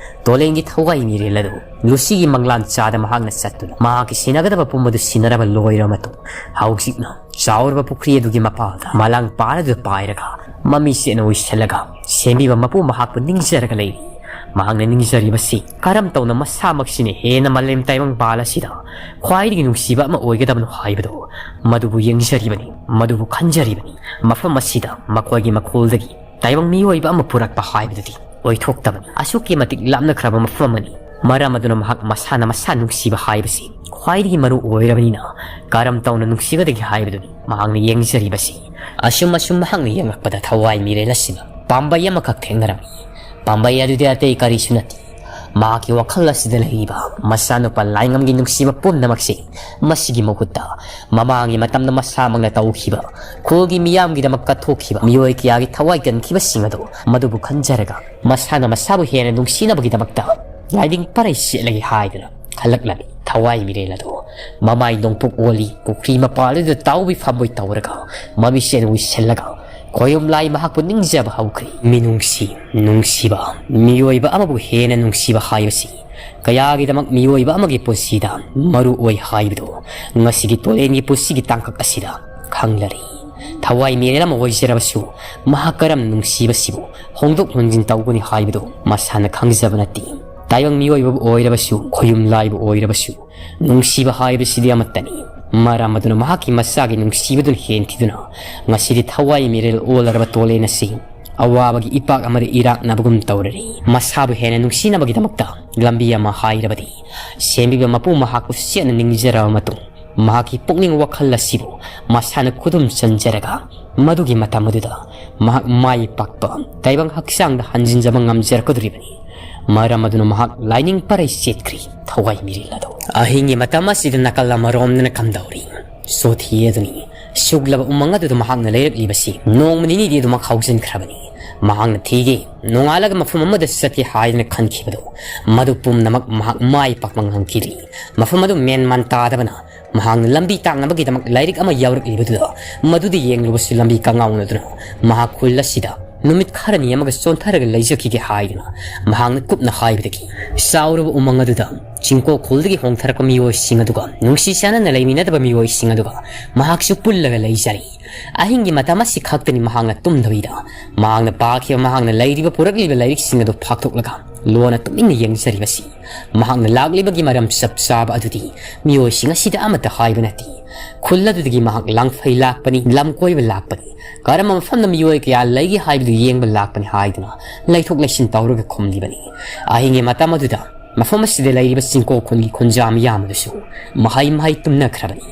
ꯇꯣꯂꯦꯟꯒꯤ ꯊꯋꯥꯏ ꯃꯤꯔꯦꯜ ꯑꯗꯨ ꯂꯨꯁꯤꯒꯤ ꯃꯪꯂꯥꯟ ꯆꯥꯗ ꯃꯍꯥꯛꯅ ꯆꯠꯇꯨꯅ ꯃꯍꯥꯛꯀꯤ ꯁꯤꯟꯅꯒꯗꯕ ꯄꯨꯝꯕꯗꯨ ꯁꯤꯟꯅꯔꯕ ꯂꯣꯏꯔꯕ ꯃꯇꯨꯡ, ꯍꯧꯖꯤꯛꯅ ꯆꯥꯎꯔꯕ ꯄꯨꯈ꯭ꯔꯤ ꯑꯗꯨꯒꯤ ꯃꯄꯥꯜꯗ ꯃꯂꯥꯡ ꯄꯥꯔꯗꯨ ꯄꯥꯏꯔꯒ, ꯃꯃꯤꯠꯁꯦ ꯑꯣꯏꯁꯤꯜꯂꯒ ꯁꯦꯝꯕꯤꯕ ꯃꯄꯨ ꯃꯍꯥꯛꯄꯨ ꯅꯤꯡꯖꯔꯒ ꯂꯩꯔꯤ꯫ ꯃꯍꯥꯛꯅ ꯅꯤꯡꯖꯔꯤꯕꯁꯤ ꯀꯔꯝ ꯇꯧꯅ ꯃꯁꯥꯃꯛꯁꯤꯅ ꯍꯦꯟꯅ ꯃꯥꯂꯦꯝ ꯇꯥꯏꯕꯪ ꯄꯥꯜ ꯑꯁꯤꯗ ꯈ꯭ꯋꯥꯏꯗꯒꯤ ꯅꯨꯡꯁꯤꯕ ꯑꯃ ꯑꯣꯏꯒꯗꯕꯅꯣ ꯍꯥꯏꯕꯗꯨ, ꯃꯗꯨꯕꯨ ꯌꯦꯡꯖꯔꯤꯕꯅꯤ, ꯃꯗꯨꯕꯨ ꯈꯟꯖꯔꯤꯕꯅꯤ꯫ ꯃꯐꯝ ꯑꯁꯤꯗ ꯃꯈꯣꯏꯒꯤ ꯃꯈꯣꯜꯗꯒꯤ ꯇꯥꯏꯕꯪ ꯃꯤꯑꯣꯏꯕ ꯑꯃ ꯄꯨꯔꯛꯄ ꯍꯥꯏꯕꯗꯨꯗꯤ ꯑꯣꯏꯊꯣꯛꯇꯕꯅꯤ꯫ ꯑꯁꯨꯛꯀꯤ ꯃꯇꯤꯛ ꯂꯥꯞꯅꯈ꯭ꯔꯕ ꯃꯐꯝ ꯑꯃꯅꯤ꯫ ꯃꯔꯝ ꯑꯗꯨꯅ ꯃꯍꯥꯛ ꯃꯁꯥꯅ ꯃꯁꯥ ꯅꯨꯡꯁꯤꯕ ꯍꯥꯏꯕꯁꯤ ꯈ꯭ꯋꯥꯏꯗꯒꯤ ꯃꯔꯨ ꯑꯣꯏꯔꯕꯅꯤꯅ, ꯀꯔꯝ ꯇꯧꯅ ꯅꯨꯡꯁꯤꯒꯗꯒꯦ ꯍꯥꯏꯕꯗꯨꯅꯤ ꯃꯍꯥꯛꯅ ꯌꯦꯡꯖꯔꯤꯕꯁꯤ꯫ ꯑꯁꯨꯝ ꯑꯁꯨꯝ ꯃꯍꯥꯛꯅ ꯌꯦꯡꯂꯛꯄꯗ ꯊꯋꯥꯏ ꯃꯤꯔꯦꯜ ꯑꯁꯤꯅ ꯄꯥꯝꯕꯩ ꯑꯃꯈꯛ ꯊꯦꯡꯅꯔꯝꯃꯤ꯫ ꯄꯥꯝꯕꯩ ꯑꯗꯨꯗꯤ ꯑꯇꯩ ꯀꯔꯤꯁꯨ ꯅꯠꯇꯦ, ꯃꯍꯥꯛꯀꯤ ꯋꯥꯈꯜ ꯑꯁꯤꯗ ꯂꯩꯔꯤꯕ ꯃꯆꯥꯅꯨꯄꯥ ꯂꯥꯏꯉꯝꯒꯤ ꯅꯨꯡꯁꯤꯕ ꯄꯨꯝꯅꯃꯛꯁꯦ ꯃꯁꯤꯒꯤ ꯃꯍꯨꯠꯇ ꯃꯃꯥꯡꯒꯤ ꯃꯇꯝꯗ ꯃꯁꯥꯃꯛꯅ ꯇꯧꯈꯤꯕ, ꯈꯨꯜꯒꯤ ꯃꯤꯌꯥꯝꯒꯤꯗꯃꯛ ꯀꯠꯊꯣꯛꯈꯤꯕ, ꯃꯤꯑꯣꯏ ꯀꯌꯥꯒꯤ ꯊꯋꯥꯏ ꯀꯟꯈꯤꯕꯁꯤꯡ ꯑꯗꯨ ꯃꯗꯨꯕꯨ ꯈꯟꯖꯔꯒ ꯃꯁꯥꯅ ꯃꯁꯥꯕꯨ ꯍꯦꯟꯅ ꯅꯨꯡꯁꯤꯅꯕꯒꯤꯗꯃꯛꯇ ꯂꯥꯏꯅꯤꯡ ꯄꯔꯩ ꯁꯦꯠꯂꯒꯦ ꯍꯥꯏꯗꯨꯅ ꯈꯜꯂꯛꯂꯝꯃꯤ꯫ ꯊꯋꯥꯏ ꯃꯤꯔꯦꯜ ꯑꯗꯨ ꯃꯃꯥꯏ ꯅꯣꯡꯄꯣꯛ ꯑꯣꯜꯂꯤ, ꯄꯨꯈ꯭ꯔꯤ ꯃꯄꯥꯜꯗꯨꯗ ꯇꯥꯎꯕꯤ ꯐꯝꯕꯣꯏ ꯇꯧꯔꯒ ꯃꯃꯤꯠꯁꯦ ꯎꯏꯁꯤꯜꯂꯒ ꯈꯣꯌꯨꯝ ꯂꯥꯏ ꯃꯍꯥꯛꯄꯨ ꯅꯤꯡꯖꯕ ꯍꯧꯈ꯭ꯔꯦ꯫ ꯃꯤꯅꯨꯡꯁꯤ, ꯅꯨꯡꯁꯤꯕ, ꯃꯤꯑꯣꯏꯕ ꯑꯃꯕꯨ ꯍꯦꯟꯅ ꯅꯨꯡꯁꯤꯕ ꯍꯥꯏꯕꯁꯤ ꯀꯌꯥꯒꯤꯗꯃꯛ ꯃꯤꯑꯣꯏꯕ ꯑꯃꯒꯤ ꯄꯨꯟꯁꯤꯗ ꯃꯔꯨ ꯑꯣꯏ ꯍꯥꯏꯕꯗꯨ ꯉꯁꯤꯒꯤ ꯇꯣꯂꯦꯟꯒꯤ ꯄꯨꯟꯁꯤꯒꯤ ꯇꯥꯡꯀꯛ ꯑꯁꯤꯗ ꯈꯪꯂꯔꯦ꯫ ꯊꯋꯥꯏ ꯃꯤꯔꯦꯜ ꯑꯃ ꯑꯣꯏꯖꯔꯕꯁꯨ, ꯃꯍꯥꯛ ꯀꯔꯝꯅ ꯅꯨꯡꯁꯤꯕꯁꯤꯕꯨ ꯍꯣꯡꯗꯣꯛ ꯍꯣꯟꯖꯤꯟ ꯇꯧꯒꯅꯤ ꯍꯥꯏꯕꯗꯨ ꯃꯁꯥꯅ ꯈꯪꯖꯕ ꯅꯠꯇꯦ꯫ ꯇꯥꯏꯕꯪ ꯃꯤꯑꯣꯏꯕꯕꯨ ꯑꯣꯏꯔꯕꯁꯨ, ꯈꯣꯌꯨꯝ ꯂꯥꯏꯕꯨ ꯑꯣꯏꯔꯕꯁꯨ, ꯅꯨꯡꯁꯤꯕ ꯍꯥꯏꯕꯁꯤꯗꯤ ꯑꯃꯠꯇꯅꯤ꯫ ꯃꯔꯝ ꯑꯗꯨꯅ ꯃꯍꯥꯛꯀꯤ ꯃꯆꯥꯒꯤ ꯅꯨꯡꯁꯤꯕꯗꯨꯅ ꯍꯦꯟꯈꯤꯗꯨꯅ ꯉꯁꯤꯗꯤ ꯊꯋꯥꯏ ꯃꯤꯔꯦꯜ ꯑꯣꯜꯂꯔꯕ ꯇꯣꯂꯦꯟ ꯑꯁꯤ ꯑꯋꯥꯕꯒꯤ ꯏꯄꯥꯛ ꯑꯃꯗ ꯏꯔꯥꯛꯅꯕꯒꯨꯝ ꯇꯧꯔꯔꯤ꯫ ꯃꯁꯥꯕꯨ ꯍꯦꯟꯅ ꯅꯨꯡꯁꯤꯅꯕꯒꯤꯗꯃꯛꯇ ꯂꯝꯕꯤ ꯑꯃ ꯍꯥꯏꯔꯕꯗꯤ, ꯁꯦꯝꯕꯤꯕ ꯃꯄꯨ ꯃꯍꯥꯛꯄꯨ ꯆꯦꯠꯅ ꯅꯤꯡꯖꯔꯕ ꯃꯇꯨꯡ, ꯃꯍꯥꯛꯀꯤ ꯄꯨꯛꯅꯤꯡ ꯋꯥꯈꯜ ꯑꯁꯤꯕꯨ ꯃꯁꯥꯅ ꯈꯨꯗꯨꯝ ꯆꯟꯖꯔꯒ, ꯃꯗꯨꯒꯤ ꯃꯇꯝ ꯑꯗꯨꯗ ꯃꯍꯥꯛ ꯃꯥꯏ ꯄꯥꯛꯄ ꯇꯥꯏꯕꯪ ꯍꯛꯆꯥꯡꯗ ꯍꯟꯖꯤꯟꯖꯕ ꯉꯝꯖꯔꯛꯀꯗꯧꯔꯤꯕꯅꯤ꯫ ꯃꯔꯝ ꯑꯗꯨꯅ ꯃꯍꯥꯛ ꯂꯥꯏꯅꯤꯡ ꯄꯔꯩ ꯆꯦꯠꯈ꯭ꯔꯤ꯫ ꯊꯋꯥꯏ ꯃꯤꯔꯦꯜ ꯑꯗꯣ ꯑꯍꯤꯡꯒꯤ ꯃꯇꯝ ꯑꯁꯤꯗ ꯅꯥꯀꯜ ꯑꯃꯔꯣꯝꯗꯅ ꯀꯝꯗꯧꯔꯤ? ꯆꯣꯊꯤ ꯑꯗꯨꯅꯤ꯫ ꯁꯨꯛꯂꯕ ꯎꯃꯪ ꯑꯗꯨꯗ ꯃꯍꯥꯛꯅ ꯂꯩꯔꯛꯂꯤꯕꯁꯤ ꯅꯣꯡꯃ ꯅꯤꯅꯤꯗꯤ ꯑꯗꯨꯃꯛ ꯍꯧꯖꯤꯟꯈ꯭ꯔꯕꯅꯤ꯫ ꯃꯍꯥꯛꯅ ꯊꯤꯒꯦ, ꯅꯣꯡꯉꯥꯜꯂꯒ ꯃꯐꯝ ꯑꯃꯗ ꯆꯠꯀꯦ ꯍꯥꯏꯗꯅ ꯈꯟꯈꯤꯕꯗꯣ, ꯃꯗꯨ ꯄꯨꯝꯅꯃꯛ ꯃꯍꯥꯛ ꯃꯥꯏ ꯄꯥꯛꯄ ꯉꯝꯈꯤꯗ꯭ꯔꯤ꯫ ꯃꯐꯝ ꯑꯗꯨ ꯃꯦꯟ ꯃꯥꯟ ꯇꯥꯗꯕꯅ, ꯃꯍꯥꯛꯅ ꯂꯝꯕꯤ ꯇꯥꯛꯅꯕꯒꯤꯗꯃꯛ ꯂꯥꯏꯔꯤꯛ ꯑꯃ ꯌꯥꯎꯔꯛꯂꯤꯕꯗꯨꯗ, ꯃꯗꯨꯗ ꯌꯦꯡꯂꯨꯕꯁꯨ ꯂꯝꯕꯤ ꯀꯪꯉꯥꯎꯅꯗꯨꯅ ꯃꯍꯥꯛ ꯈꯨꯜ ꯑꯁꯤꯗ ꯅꯨꯃꯤꯠ ꯈꯔꯅꯤ ꯑꯃꯒ ꯆꯣꯟꯊꯔꯒ ꯂꯩꯖꯈꯤꯒꯦ ꯍꯥꯏꯗꯨꯅ ꯃꯍꯥꯛꯅ ꯀꯨꯞꯅ ꯍꯥꯏꯕꯗꯒꯤ, ꯆꯥꯎꯔꯕ ꯎꯃꯪ ꯑꯗꯨꯗ ꯆꯤꯡꯀꯣꯛ ꯈꯨꯜꯗꯒꯤ ꯍꯣꯡꯊꯔꯛꯄ ꯃꯤꯑꯣꯏꯁꯤꯡ ꯑꯗꯨꯒ ꯅꯨꯡꯁꯤ ꯆꯥꯟꯅꯅ ꯂꯩꯃꯤꯟꯅꯗꯕ ꯃꯤꯑꯣꯏꯁꯤꯡ ꯑꯗꯨꯒ ꯃꯍꯥꯛꯁꯨ ꯄꯨꯜꯂꯒ ꯂꯩꯖꯔꯤ꯫ ꯑꯍꯤꯡꯒꯤ ꯃꯇꯝ ꯑꯁꯤ ꯈꯛꯇꯅꯤ ꯃꯍꯥꯛꯅ ꯇꯨꯝꯗꯕꯤꯗ, ꯃꯍꯥꯛꯅ ꯄꯥꯈꯤꯕ, ꯃꯍꯥꯛꯅ ꯂꯩꯔꯤꯕ, ꯄꯨꯔꯛꯂꯤꯕ ꯂꯥꯏꯔꯤꯛꯁꯤꯡ ꯑꯗꯨ ꯐꯥꯛꯇꯣꯛꯂꯒ ꯂꯣꯟꯅ ꯇꯨꯃꯤꯟꯅ ꯌꯦꯡꯖꯔꯤꯕꯁꯤ꯫ ꯃꯍꯥꯛꯅ ꯂꯥꯛꯂꯤꯕꯒꯤ ꯃꯔꯝ ꯆꯞ ꯆꯥꯕ ꯑꯗꯨꯗꯤ ꯃꯤꯑꯣꯏꯁꯤꯡ ꯑꯁꯤꯗ ꯑꯃꯠꯇ ꯍꯥꯏꯕ ꯅꯠꯇꯦ꯫ ꯈꯨꯜ ꯑꯗꯨꯗꯒꯤ ꯃꯍꯥꯛ ꯂꯥꯡꯐꯩ ꯂꯥꯛꯄꯅꯤ, ꯂꯝ ꯀꯣꯏꯕ ꯂꯥꯛꯄꯅꯤ, ꯀꯔꯝꯕ ꯃꯐꯝꯗ ꯃꯤꯑꯣꯏ ꯀꯌꯥ ꯂꯩꯒꯦ ꯍꯥꯏꯕꯗꯨ ꯌꯦꯡꯕ ꯂꯥꯛꯄꯅꯤ ꯍꯥꯏꯗꯨꯅ ꯂꯩꯊꯣꯛ ꯂꯩꯁꯤꯟ ꯇꯧꯔꯒ ꯈꯨꯝꯂꯤꯕꯅꯤ꯫ ꯑꯍꯤꯡꯒꯤ ꯃꯇꯝ ꯑꯗꯨꯗ ꯃꯐꯝ ꯑꯁꯤꯗ ꯂꯩꯔꯤꯕ ꯆꯤꯡꯀꯣꯛ ꯈꯨꯟꯒꯤ ꯈꯨꯟꯖꯥ ꯃꯤꯌꯥꯝ ꯑꯗꯨꯁꯨ ꯃꯍꯩ ꯃꯍꯩ ꯇꯨꯝꯅꯈ꯭ꯔꯕꯅꯤ꯫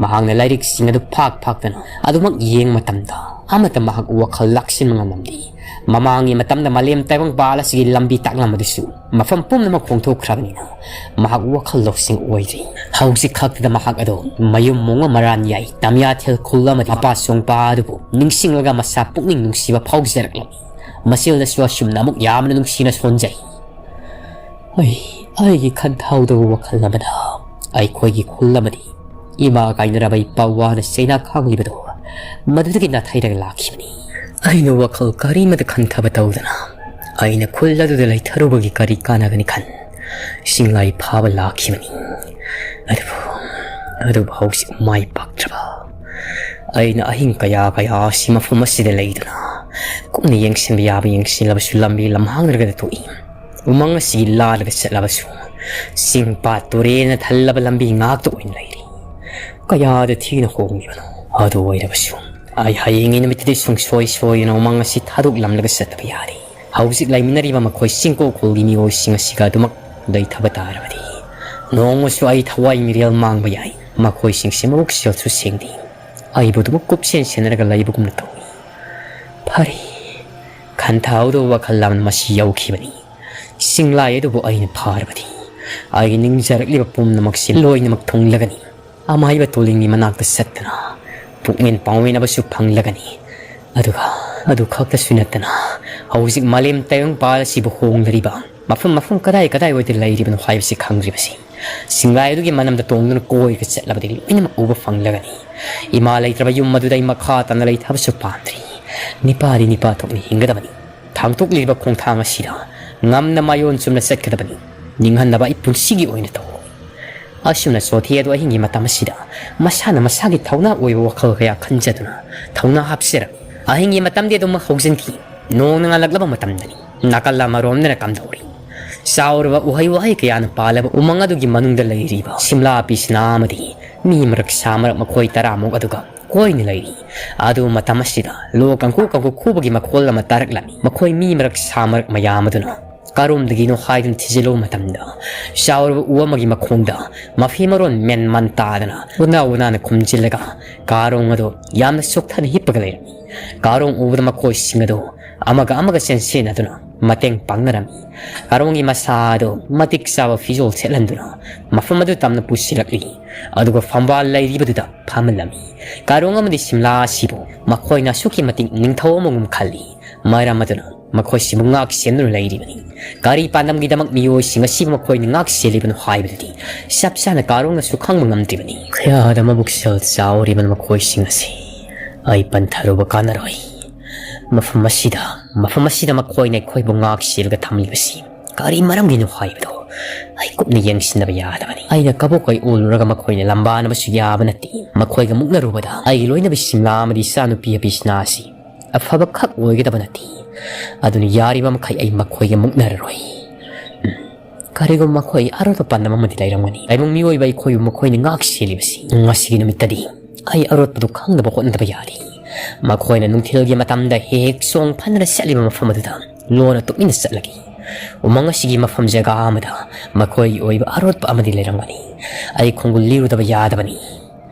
ꯃꯍꯥꯛꯅ ꯂꯥꯏꯔꯤꯛꯁꯤꯡ ꯑꯗꯨ ꯐꯥꯛ ꯐꯥꯛꯇꯅ ꯑꯗꯨꯃꯛ ꯌꯦꯡꯕ ꯃꯇꯝꯗ, ꯑꯃꯠꯇ ꯃꯍꯥꯛ ꯋꯥꯈꯜ ꯂꯥꯛꯁꯤꯟꯕ ꯉꯝꯂꯝꯗꯦ꯫ ꯃꯃꯥꯡꯒꯤ ꯃꯇꯝꯗ ꯃꯥꯂꯦꯝ ꯇꯥꯏꯕꯪꯄꯥꯜ ꯑꯁꯤꯒꯤ ꯂꯝꯕꯤ ꯇꯥꯛꯂꯝꯕꯗꯨꯁꯨ ꯃꯐꯝ ꯄꯨꯝꯅꯃꯛ ꯍꯣꯡꯗꯣꯛꯈ꯭ꯔꯕꯅꯤꯅ, ꯃꯍꯥꯛ ꯋꯥꯈꯜ ꯂꯧꯁꯤꯡ ꯑꯣꯏꯗ꯭ꯔꯤ꯫ ꯍꯧꯖꯤꯛ ꯈꯛꯇꯗ ꯃꯍꯥꯛ ꯑꯗꯣ ꯃꯌꯨꯝ ꯃꯣꯡꯃ ꯃꯔꯥꯟ ꯌꯥꯏ ꯇꯝꯌꯥꯊꯦꯜ ꯈꯨꯜ ꯑꯃꯗꯤ ꯃꯄꯥ ꯆꯣꯡꯄꯥ ꯑꯗꯨꯕꯨ ꯅꯤꯡꯁꯤꯡꯂꯒ ꯃꯁꯥ ꯄꯨꯛꯅꯤꯡ ꯅꯨꯡꯁꯤꯕ ꯐꯥꯎꯖꯔꯛꯂꯝꯃꯤ꯫ ꯃꯆꯦꯜꯗꯁꯨ ꯑꯁꯨꯝꯅ ꯑꯃꯨꯛ ꯌꯥꯝꯅ ꯅꯨꯡꯁꯤꯅ ꯁꯣꯟꯖꯩ꯫ ꯑꯩ, ꯑꯩꯒꯤ ꯈꯟꯊꯥꯎꯗꯕꯨ ꯋꯥꯈꯜ ꯑꯃꯅ ꯑꯩꯈꯣꯏꯒꯤ ꯈꯨꯜ ꯑꯃꯗꯤ ꯏꯃꯥ ꯀꯥꯏꯅꯔꯕ ꯏꯄꯥ ꯋꯥꯅ ꯆꯩꯅꯥ ꯈꯥꯡꯂꯤꯕꯗꯣ ꯃꯗꯨꯗꯒꯤ ꯅꯥꯊꯩꯔꯒ ꯂꯥꯛꯈꯤꯕꯅꯤ꯫ ꯑꯩꯅ ꯋꯥꯈꯜ ꯀꯔꯤꯃꯇ ꯈꯟꯊꯕ ꯇꯧꯗꯅ ꯑꯩꯅ ꯈꯨꯜ ꯑꯗꯨꯗ ꯂꯩꯊꯔꯨꯕꯒꯤ ꯀꯔꯤ ꯀꯥꯟꯅꯒꯅꯤ ꯈꯟ ꯁꯤꯡꯂꯥꯏ ꯐꯥꯕ ꯂꯥꯛꯈꯤꯕꯅꯤ꯫ ꯑꯗꯨꯕꯨ ꯑꯗꯨꯕꯨ ꯍꯧꯖꯤꯛ ꯃꯥꯏ ꯄꯥꯛꯇ꯭ꯔꯕ ꯑꯩꯅ ꯑꯍꯤꯡ ꯀꯌꯥ ꯀꯌꯥ ꯑꯁꯤ ꯃꯐꯝ ꯑꯁꯤꯗ ꯂꯩꯗꯨꯅ ꯀꯨꯞꯅ ꯌꯦꯡꯁꯤꯟꯕ ꯌꯥꯕ ꯌꯦꯡꯁꯤꯜꯂꯕꯁꯨ ꯂꯝꯕꯤ ꯂꯝꯍꯥꯡꯗ꯭ꯔꯒꯗ ꯊꯣꯛꯏ꯫ ꯎꯃꯪ ꯑꯁꯤꯒꯤ ꯂꯥꯜꯂꯒ ꯆꯠꯂꯕꯁꯨ ꯆꯤꯡ ꯄꯥꯠ ꯇꯨꯔꯦꯜꯅ ꯊꯜꯂꯕ ꯂꯝꯕꯤ ꯉꯥꯛꯇ ꯑꯣꯏꯅ ꯂꯩꯔꯤ꯫ ꯀꯌꯥꯗ ꯊꯤꯅ ꯍꯣꯡꯂꯤꯕꯅꯣ꯫ ꯑꯗꯨ ꯑꯣꯏꯔꯕꯁꯨ ꯑꯩ ꯍꯌꯦꯡꯒꯤ ꯅꯨꯃꯤꯠꯇꯨꯗꯤ ꯁꯨꯡꯁꯣꯏ ꯁꯣꯏꯗꯅ ꯎꯃꯪ ꯑꯁꯤ ꯊꯥꯗꯣꯛꯂꯝꯂꯒ ꯆꯠꯇꯕ ꯌꯥꯔꯦ꯫ ꯍꯧꯖꯤꯛ ꯂꯩꯃꯤꯟꯅꯔꯤꯕ ꯃꯈꯣꯏ ꯆꯤꯡꯀꯣꯛ ꯈꯨꯜꯒꯤ ꯃꯤꯑꯣꯏꯁꯤꯡ ꯑꯁꯤꯒ ꯑꯗꯨꯃꯛ ꯂꯩꯊꯕ ꯇꯥꯔꯕꯗꯤ ꯅꯣꯡꯃꯁꯨ ꯑꯩ ꯊꯋꯥꯏ ꯃꯤꯔꯦꯜ ꯃꯥꯡꯕ ꯌꯥꯏ꯫ ꯃꯈꯣꯏꯁꯤꯡꯁꯤ ꯃꯕꯨꯛ ꯁꯦꯜꯁꯨ ꯁꯦꯡꯗꯦ꯫ ꯑꯩꯕꯨ ꯑꯗꯨꯃꯛ ꯀꯨꯞꯁꯦꯟ ꯁꯦꯟꯅꯔꯒ ꯂꯩꯕꯒꯨꯝꯅ ꯇꯧꯏ꯫ ꯐꯔꯦ, ꯈꯟꯊꯍꯧꯗꯕ ꯋꯥꯈꯜ ꯑꯃꯅ ꯃꯁꯤ ꯌꯧꯈꯤꯕꯅꯤ꯫ ꯁꯤꯡꯂꯥꯏ ꯑꯗꯨꯕꯨ ꯑꯩꯅ ꯐꯥꯔꯕꯗꯤ ꯑꯩꯒꯤ ꯅꯤꯡꯖꯔꯛꯂꯤꯕ ꯄꯨꯝꯅꯃꯛꯁꯤ ꯂꯣꯏꯅꯃꯛ ꯊꯨꯡꯂꯒꯅꯤ꯫ ꯑꯃꯥꯏꯕ ꯇꯣꯂꯤꯡꯒꯤ ꯃꯅꯥꯛꯇ ꯆꯠꯇꯨꯅ ꯄꯨꯛꯃꯦꯟ ꯄꯥꯎꯃꯦꯟꯅꯕꯁꯨ ꯐꯪꯂꯒꯅꯤ꯫ ꯑꯗꯨꯒ ꯑꯗꯨ ꯈꯛꯇꯁꯨ ꯅꯠꯇꯅ ꯍꯧꯖꯤꯛ ꯃꯥꯂꯦꯝ ꯇꯥꯏꯕꯪꯄꯥꯜ ꯑꯁꯤꯕꯨ ꯍꯣꯡꯂꯔꯤꯕ ꯃꯐꯝ ꯃꯐꯝ ꯀꯗꯥꯏ ꯀꯗꯥꯏꯋꯥꯏꯗ ꯂꯩꯔꯤꯕꯅꯣ ꯍꯥꯏꯕꯁꯤ ꯈꯪꯗ꯭ꯔꯤꯕꯁꯤ ꯁꯤꯡꯂꯥꯏ ꯑꯗꯨꯒꯤ ꯃꯅꯝꯗ ꯇꯣꯡꯗꯨꯅ ꯀꯣꯏꯔꯒ ꯆꯠꯂꯕꯗꯤ ꯂꯣꯏꯅꯃꯛ ꯎꯕ ꯐꯪꯂꯒꯅꯤ꯫ ꯏꯃꯥ ꯂꯩꯇ꯭ꯔꯕ ꯌꯨꯝ ꯑꯗꯨꯗ ꯑꯩ ꯃꯈꯥ ꯇꯥꯅ ꯂꯩꯊꯕꯁꯨ ꯄꯥꯝꯗ꯭ꯔꯤ꯫ ꯅꯤꯄꯥꯗꯤ ꯅꯤꯄꯥ ꯊꯣꯛꯅ ꯍꯤꯡꯒꯗꯕꯅꯤ꯫ ꯊꯥꯡꯇꯣꯛꯂꯤꯕ ꯈꯣꯡꯊꯥꯡ ꯑꯁꯤꯗ ꯉꯝꯅ ꯃꯥꯏꯑꯣꯟ ꯆꯨꯝꯅ ꯆꯠꯀꯗꯕꯅꯤ꯫ ꯅꯤꯡꯍꯟꯅꯕ ꯑꯩ ꯄꯨꯟꯁꯤꯒꯤ ꯑꯣꯏꯅ ꯇꯧꯔꯣꯏ꯫ ꯑꯁꯨꯝꯅ ꯆꯣꯊꯦ ꯑꯗꯨ ꯑꯍꯤꯡꯒꯤ ꯃꯇꯝ ꯑꯁꯤꯗ ꯃꯁꯥꯅ ꯃꯁꯥꯒꯤ ꯊꯧꯅꯥ ꯑꯣꯏꯕ ꯋꯥꯈꯜ ꯀꯌꯥ ꯈꯟꯖꯗꯨꯅ ꯊꯧꯅꯥ ꯍꯥꯞꯆꯔꯝꯃꯤ꯫ ꯑꯍꯤꯡꯒꯤ ꯃꯇꯝꯗꯤ ꯑꯗꯨꯃꯛ ꯍꯧꯖꯤꯟꯈꯤ꯫ ꯅꯣꯡꯅ ꯉꯥꯜꯂꯛꯂꯕ ꯃꯇꯝꯗꯅꯤ꯫ ꯅꯥꯀꯜ ꯑꯃꯔꯣꯝꯗꯅ ꯀꯝꯗꯧꯔꯤ? ꯆꯥꯎꯔꯕ ꯎꯍꯩ ꯋꯥꯍꯩ ꯀꯌꯥꯅ ꯄꯥꯜꯂꯕ ꯎꯃꯪ ꯑꯗꯨꯒꯤ ꯃꯅꯨꯡꯗ ꯂꯩꯔꯤꯕ ꯁꯤꯝꯂꯥ ꯄꯤꯁꯤꯅꯥ ꯑꯃꯗꯤ ꯃꯤ ꯃꯔꯛ ꯁꯥ ꯃꯔꯛ ꯃꯈꯣꯏ ꯇꯔꯥꯃꯨꯛ ꯑꯗꯨꯒ ꯀꯣꯏꯅ ꯂꯩꯔꯤ꯫ ꯑꯗꯨ ꯃꯇꯝ ꯑꯁꯤꯗ ꯂꯣ ꯀꯥꯡꯈꯨ ꯀꯥꯡꯈꯨ ꯈꯨꯕꯒꯤ ꯃꯈꯣꯜ ꯑꯃ ꯇꯥꯔꯛꯂꯝꯃꯤ꯫ ꯃꯈꯣꯏ ꯃꯤ ꯃꯔꯛ ꯁꯥ ꯃꯔꯛ ꯃꯌꯥꯝ ꯑꯗꯨꯅ ꯀꯔꯣꯝꯗꯒꯤꯅꯣ ꯍꯥꯏꯗꯨꯅ ꯊꯤꯖꯤꯜꯂꯨꯕ ꯃꯇꯝꯗ ꯆꯥꯎꯔꯕ ꯎ ꯑꯃꯒꯤ ꯃꯈꯣꯡꯗ ꯃꯐꯤ ꯃꯔꯣꯟ ꯃꯦꯟ ꯃꯥꯟ ꯇꯥꯗꯅ ꯎꯅꯥ ꯎꯅꯥꯅ ꯈꯨꯝꯖꯤꯜꯂꯒ ꯀꯥꯔꯣꯡ ꯑꯗꯨ ꯌꯥꯝꯅ ꯆꯣꯛꯊꯅ ꯍꯤꯞꯄꯒ ꯂꯩꯔꯝꯃꯤ꯫ ꯀꯥꯔꯣꯡ ꯎꯕꯗ ꯃꯈꯣꯏꯁꯤꯡ ꯑꯗꯨ ꯑꯃꯒ ꯑꯃꯒ ꯆꯦꯟꯁꯤꯟꯅꯗꯨꯅ ꯃꯇꯦꯡ ꯄꯥꯡꯅꯔꯝꯃꯤ꯫ ꯀꯥꯔꯣꯡꯒꯤ ꯃꯁꯥ ꯑꯗꯨ ꯃꯇꯤꯛ ꯆꯥꯕ ꯐꯤꯖꯣꯜ ꯁꯦꯠꯍꯟꯗꯨꯅ ꯃꯐꯝ ꯑꯗꯨ ꯇꯝꯅ ꯄꯨꯁꯤꯜꯂꯛꯂꯤ꯫ ꯑꯗꯨꯒ ꯐꯝꯕꯥꯜ ꯂꯩꯔꯤꯕꯗꯨꯗ ꯐꯝꯍꯜꯂꯝꯃꯤ꯫ ꯀꯥꯔꯣꯡ ꯑꯃꯗꯤ ꯁꯤꯝꯂꯥ ꯑꯁꯤꯕꯨ ꯃꯈꯣꯏꯅ ꯑꯁꯨꯛꯀꯤ ꯃꯇꯤꯛ ꯅꯤꯡꯊꯧ ꯑꯃꯒꯨꯝ ꯈꯜꯂꯤ꯫ ꯃꯔꯝ ꯑꯗꯨꯅ ꯃꯈꯣꯏꯁꯤꯕꯨ ꯉꯥꯛ ꯁꯦꯟꯗꯨꯅ ꯂꯩꯔꯤꯕꯅꯤ꯫ ꯀꯔꯤ ꯄꯥꯟꯗꯝꯒꯤꯗꯃꯛ ꯃꯤꯑꯣꯏꯁꯤꯡ ꯑꯁꯤꯕꯨ ꯃꯈꯣꯏꯅ ꯉꯥꯛ ꯁꯦꯜꯂꯤꯕꯅꯣ ꯍꯥꯏꯕꯗꯨꯗꯤ ꯆꯞ ꯆꯥꯅ ꯀꯥꯔꯣꯡꯅꯁꯨ ꯈꯪꯕ ꯉꯝꯗ꯭ꯔꯤꯕꯅꯤ꯫ ꯀꯌꯥꯗ ꯃꯕꯨꯛꯁꯦꯜ ꯆꯥꯎꯔꯤꯕ ꯃꯈꯣꯏꯁꯤꯡ ꯑꯁꯤ ꯑꯩ ꯄꯟꯊꯔꯨꯕ ꯀꯥꯟꯅꯔꯣꯏ꯫ ꯃꯐꯝ ꯑꯁꯤꯗ, ꯃꯐꯝ ꯑꯁꯤꯗ ꯃꯈꯣꯏꯅ ꯑꯩꯈꯣꯏꯕꯨ ꯉꯥꯛ ꯁꯦꯜꯂꯒ ꯊꯝꯂꯤꯕꯁꯤ ꯀꯔꯤ ꯃꯔꯝꯒꯤꯅꯣ ꯍꯥꯏꯕꯗꯣ ꯑꯩ ꯀꯨꯞꯅ ꯌꯦꯡꯁꯤꯟꯗꯕ ꯌꯥꯗꯕꯅꯤ꯫ ꯑꯩꯅ ꯀꯕꯣꯛ ꯀꯩ ꯑꯣꯜꯂꯨꯔꯒ ꯃꯈꯣꯏꯅ ꯂꯝꯕꯥꯅꯕꯁꯨ ꯌꯥꯕ ꯅꯠꯇꯦ꯫ ꯃꯈꯣꯏꯒ ꯃꯨꯛꯅꯔꯨꯕꯗ ꯑꯩꯒꯤ ꯂꯣꯏꯅꯕꯤ ꯁꯤꯡꯂꯥ ꯑꯃꯗꯤ ꯏꯆꯥꯅꯨꯄꯤ ꯑꯕꯤꯁꯅꯥ ꯑꯁꯤ ꯑꯐꯕ ꯈꯛ ꯑꯣꯏꯒꯗꯕ ꯅꯠꯇꯦ꯫ ꯑꯗꯨꯅ ꯌꯥꯔꯤꯕ ꯃꯈꯩ ꯑꯩ ꯃꯈꯣꯏꯒ ꯃꯨꯛꯅꯔꯔꯣꯏ꯫ ꯎꯝ, ꯀꯔꯤꯒꯨꯝꯕ ꯃꯈꯣꯏ ꯑꯔꯣꯠꯄ ꯄꯥꯟꯗꯝ ꯑꯃꯗꯤ ꯂꯩꯔꯝꯒꯅꯤ꯫ ꯇꯥꯏꯕꯪ ꯃꯤꯑꯣꯏꯕ ꯑꯩꯈꯣꯏꯕꯨ ꯃꯈꯣꯏꯅ ꯉꯥꯛ ꯁꯦꯜꯂꯤꯕꯁꯤ ꯉꯁꯤꯒꯤ ꯅꯨꯃꯤꯠꯇꯗꯤ ꯑꯩ ꯑꯔꯣꯠꯄꯗꯨ ꯈꯪꯅꯕ ꯍꯣꯠꯅꯗꯕ ꯌꯥꯔꯤ꯫ ꯃꯈꯣꯏꯅ ꯅꯨꯡꯊꯤꯜꯒꯤ ꯃꯇꯝꯗ ꯍꯦꯛ ꯍꯦꯛ ꯆꯣꯡ ꯐꯟꯗꯨꯅ ꯆꯠꯂꯤꯕ ꯃꯐꯝ ꯑꯗꯨꯗ ꯂꯣꯟꯅ ꯇꯨꯃꯤꯟꯅ ꯆꯠꯂꯒꯦ꯫ ꯎꯃꯪ ꯑꯁꯤꯒꯤ ꯃꯐꯝ ꯖꯒꯥ ꯑꯃꯗ ꯃꯈꯣꯏꯒꯤ ꯑꯣꯏꯕ ꯑꯔꯣꯠꯄ ꯑꯃꯗꯤ ꯂꯩꯔꯝꯒꯅꯤ꯫ ꯑꯩ ꯈꯣꯡꯒꯨꯜ ꯂꯤꯔꯨꯗꯕ ꯌꯥꯗꯕꯅꯤ꯫